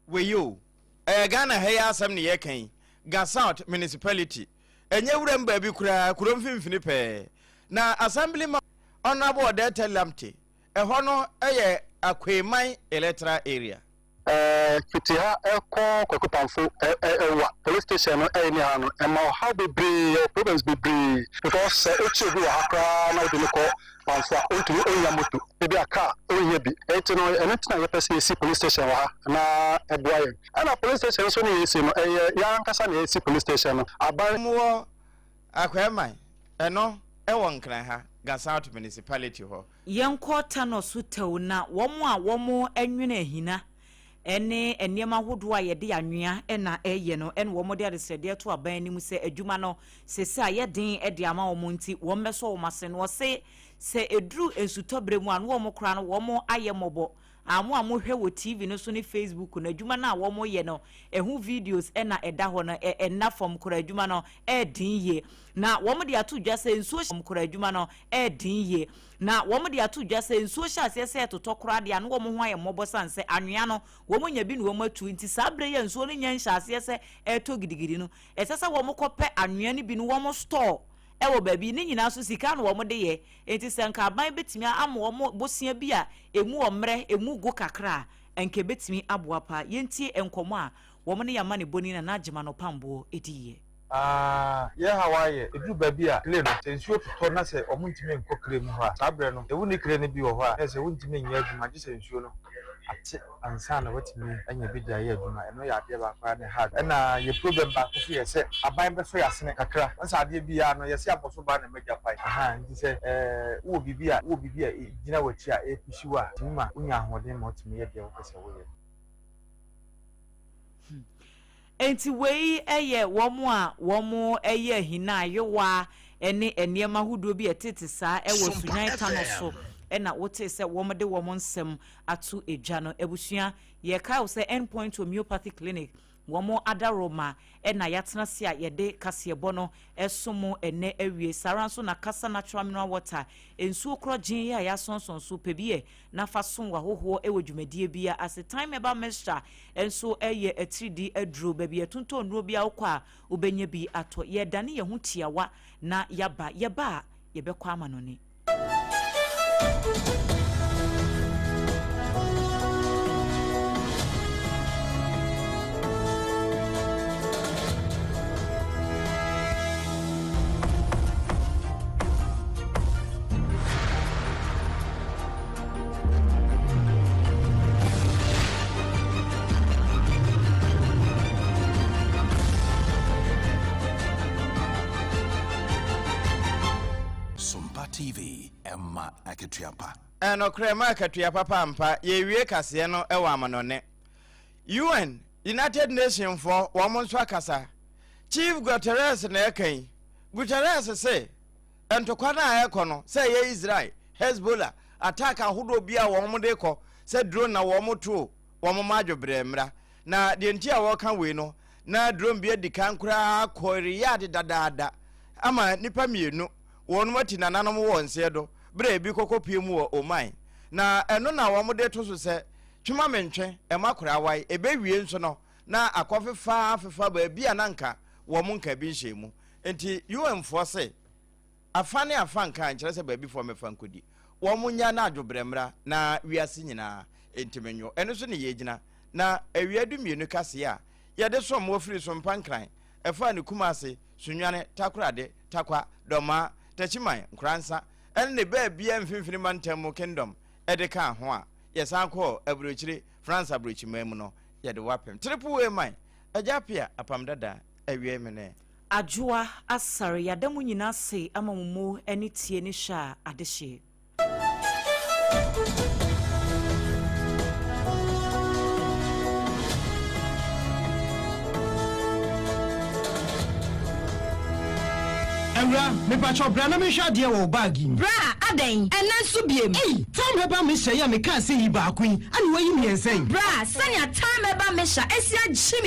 Wei o, ɛyɛ Ghana ha yi asɛm ne yɛka yi. Ga South Municipality, ɛnyɛ wuram baabi koraa, kuro mfimfini pɛɛ na Assembly ma Honorable Ɔdɛɛtɛ Lamte, ɛhɔ no ɛyɛ Akweman electoral area. Fiti ha ɛkɔ Kwaku Pamfo ɛwa police station no ɛyɛ ne ha no ɛma ɔhaw bebree, ɛwɔ problems bebree because sɛ okyi obi wɔ ha koraa na wode no kɔ Pamfo a, ontumi onya moto ebi a car onyɛ bi. Eti no ɛno nti na yɛpɛ sɛ yɛsi police station wɔ ha na ɛboa yɛn. Ɛna police station nso ne yɛsi no, ɛyɛ yɛn ankasa na yɛsi police station no, aban. Wɔ Akweman, ɛno ɛwɔ Nkran ha. Ga South Municipality hɔ. Yɛnkɔ Tanɔ so tɛw na wɔn a wɔnwene ahina ne nneɛma ahodoɔ a yɛde anwea na ɛyɛ no na wɔde adesrɛdeɛ to aban anim sɛ adwuma no sese ayɛ den de ama wɔn nti wɔmmɛsɔ wɔn ase. Na wɔse sɛ ɛduru nsutɔberɛ mu a na wɔn koraa no wɔn ayɛ mmɔbɔ. A Mo a mohwɛ wɔ TV no so ne Facebook no, adwuma no a wɔyɛ no, ɛho videos na ɛda hɔ no, ɛnna fam koraa. Adwuma no yɛ den yie. Na wɔde ato dwa sɛ nsuo hyɛ koraa. Adwuma no yɛ den yie. Na wɔde ato dwa sɛ nsuo hyɛ aseɛ sɛ ɛtotɔ koraa deɛ a, na wɔn ho ayɛ mmɔbɔ sane sɛ anwea no, wɔnya bi na wɔatu. Nti saa berɛ yi a nsuo no nnya nhyɛ aseɛ sɛ ɛretɔ gidigidi no, ɛsɛ sɛ wɔkɔpɛ anwea no bi na wɔn store wɔ baabi. Ne nyinaa nso sika na wɔde yɛ. Enti sɛ anka aban bɛtumi ama wɔn bosea bi a ɛmu wɔ mmerɛ, ɛmu go kakra a, anka ɛbɛtumi aboa paa. Yɛntie nkɔmmɔ a wɔn ne yɛn amanebɔni Nana Agyemang Ɔpamboɔ diiɛ. Aah yɛn haw ara yɛ, ɛduru baabi a clay no, sɛ nsuo totɔ na sɛ wɔn ntumi nkɔ clay mu hɔ a, saa berɛ no, sɛ wonni clay no bi wɔ hɔ a, na ɛsɛ sɛ wontumi nyɛ adwuma gye sɛ nsuo no ate ansa na watumi anya bi de ayɛ adwuma. Ɛno yɛ adeɛ baako a na ɛha adwene. Ɛna yɛ problem baako nso yɛ sɛ aban bɛsɔ yɛ asene kakra. Wohu sɛ adeɛ biara no yɛse abɔso baa na ɛma gya pae. Ahaa nti sɛ ɛɛ wowɔ biribi a wowɔ biribi a ɛgyina w'akyi a ɛrepushi wo a, ɛtumi ma wonya ahoɔden ma wotumi yɛ deɛ wopɛ sɛ woyɛ. Enti wei yɛ wɔn a wɔyɛ ahina, ayowa ne nneɛma ahodoɔ bi a ɛtete saa wɔ Sunyani Tano so na wotee sɛ wɔde wɔn nsɛm ato dwa no. Abusua, yɛkae wo sɛ End Point Homeopathy Clinic, wɔn adaworoma na yɛatena ase a yɛde kaseɛbɔ no som mo ɛnnɛ awie. Saa ara nso na Kasa Natural Mineral Water, nsuo korɔgyenn a yɛasɔnsɔn so, pɛ bi ɛ na fa som w'ahɔhoɔ wɔ dwumadie biara ase. Thyme Herbal Mixture nso yɛ atiridii aduro. Baabi a yɛtontɔn nnuro biara wokɔ a, wobɛnya bi atɔ. Yɛredane yɛn ho tiawa na yɛaba. Yɛba a, yɛbɛkɔ amanɔne. Sompa TV, ɛma akatua pa. Ɛnokorɛ ɛma akatua papa ampa. Yɛrewie kaseɛ no wɔ amanɔne. UN, United Nation foɔ, wɔn nso akasa. Chief Guterres na ɛka yi. Guterres se, Ntɔkwa no a ɛrekɔ no, sɛ ɛyɛ Israel, Hezbollah, attack ahodoɔ bi a wɔn de kɔ, sɛ drone na wɔn to o, wɔn mma adwobrɛ mmra. Na deɛ nti a wɔreka wei no, na drone bi adi kan koraa kɔ Riyadh dadaada ama nnipa mmienu, wɔn ati nananom wɔ nseɛ do, berɛ a ebi kɔkɔ pue mu wɔ Oman. Na ɛno na wɔn de to so sɛ, twema mentwe, ɛma koraa wae, ɛbɛwie nso no, na akɔfefa afefa baabi a na anka wɔn nka bi nhyɛɛ mu. Enti UN foɔ se afa ne afa nka nkyerɛ sɛ baabi foɔ mmɛfa nkɔdi. Wɔn nya na adwobrɛ mmra na wiase nyinaa ntimi nwo. Ɛno so ne yɛgyina na awia dumienu kaseɛ a yɛde som wɔ firi Sompa Nkran ɛfaa ne Kumase, Sunyani, Takorade, Tarkwa, Dɔmaa, Takyiman, Nkoransa ɛne ne baabiara mfimfini mantam mu Kingdom ɛde kaa ho a yɛsan kɔɔ aburokyire France aburokyiman mu no yɛde wo apem. Triple A man, Agya Appiah, Apam Dada, awiei mene. Adwoa Asare, yɛada mo nyinaa ase ama mo mu ne tie ne hwɛ a adehyeɛ. Awura, mepakyɛw bra na menhwɛ adeɛ wɔ wo bag yi mu. Bra, adɛn? Ɛnnɛ nso biem? Ei, Thyme Herbal Mixture yi a mekaa sɛ yi baako yi, ɛna woayi mmiɛnsa yi? Bra, sɛnea Thyme Herbal Mixture asi agye me.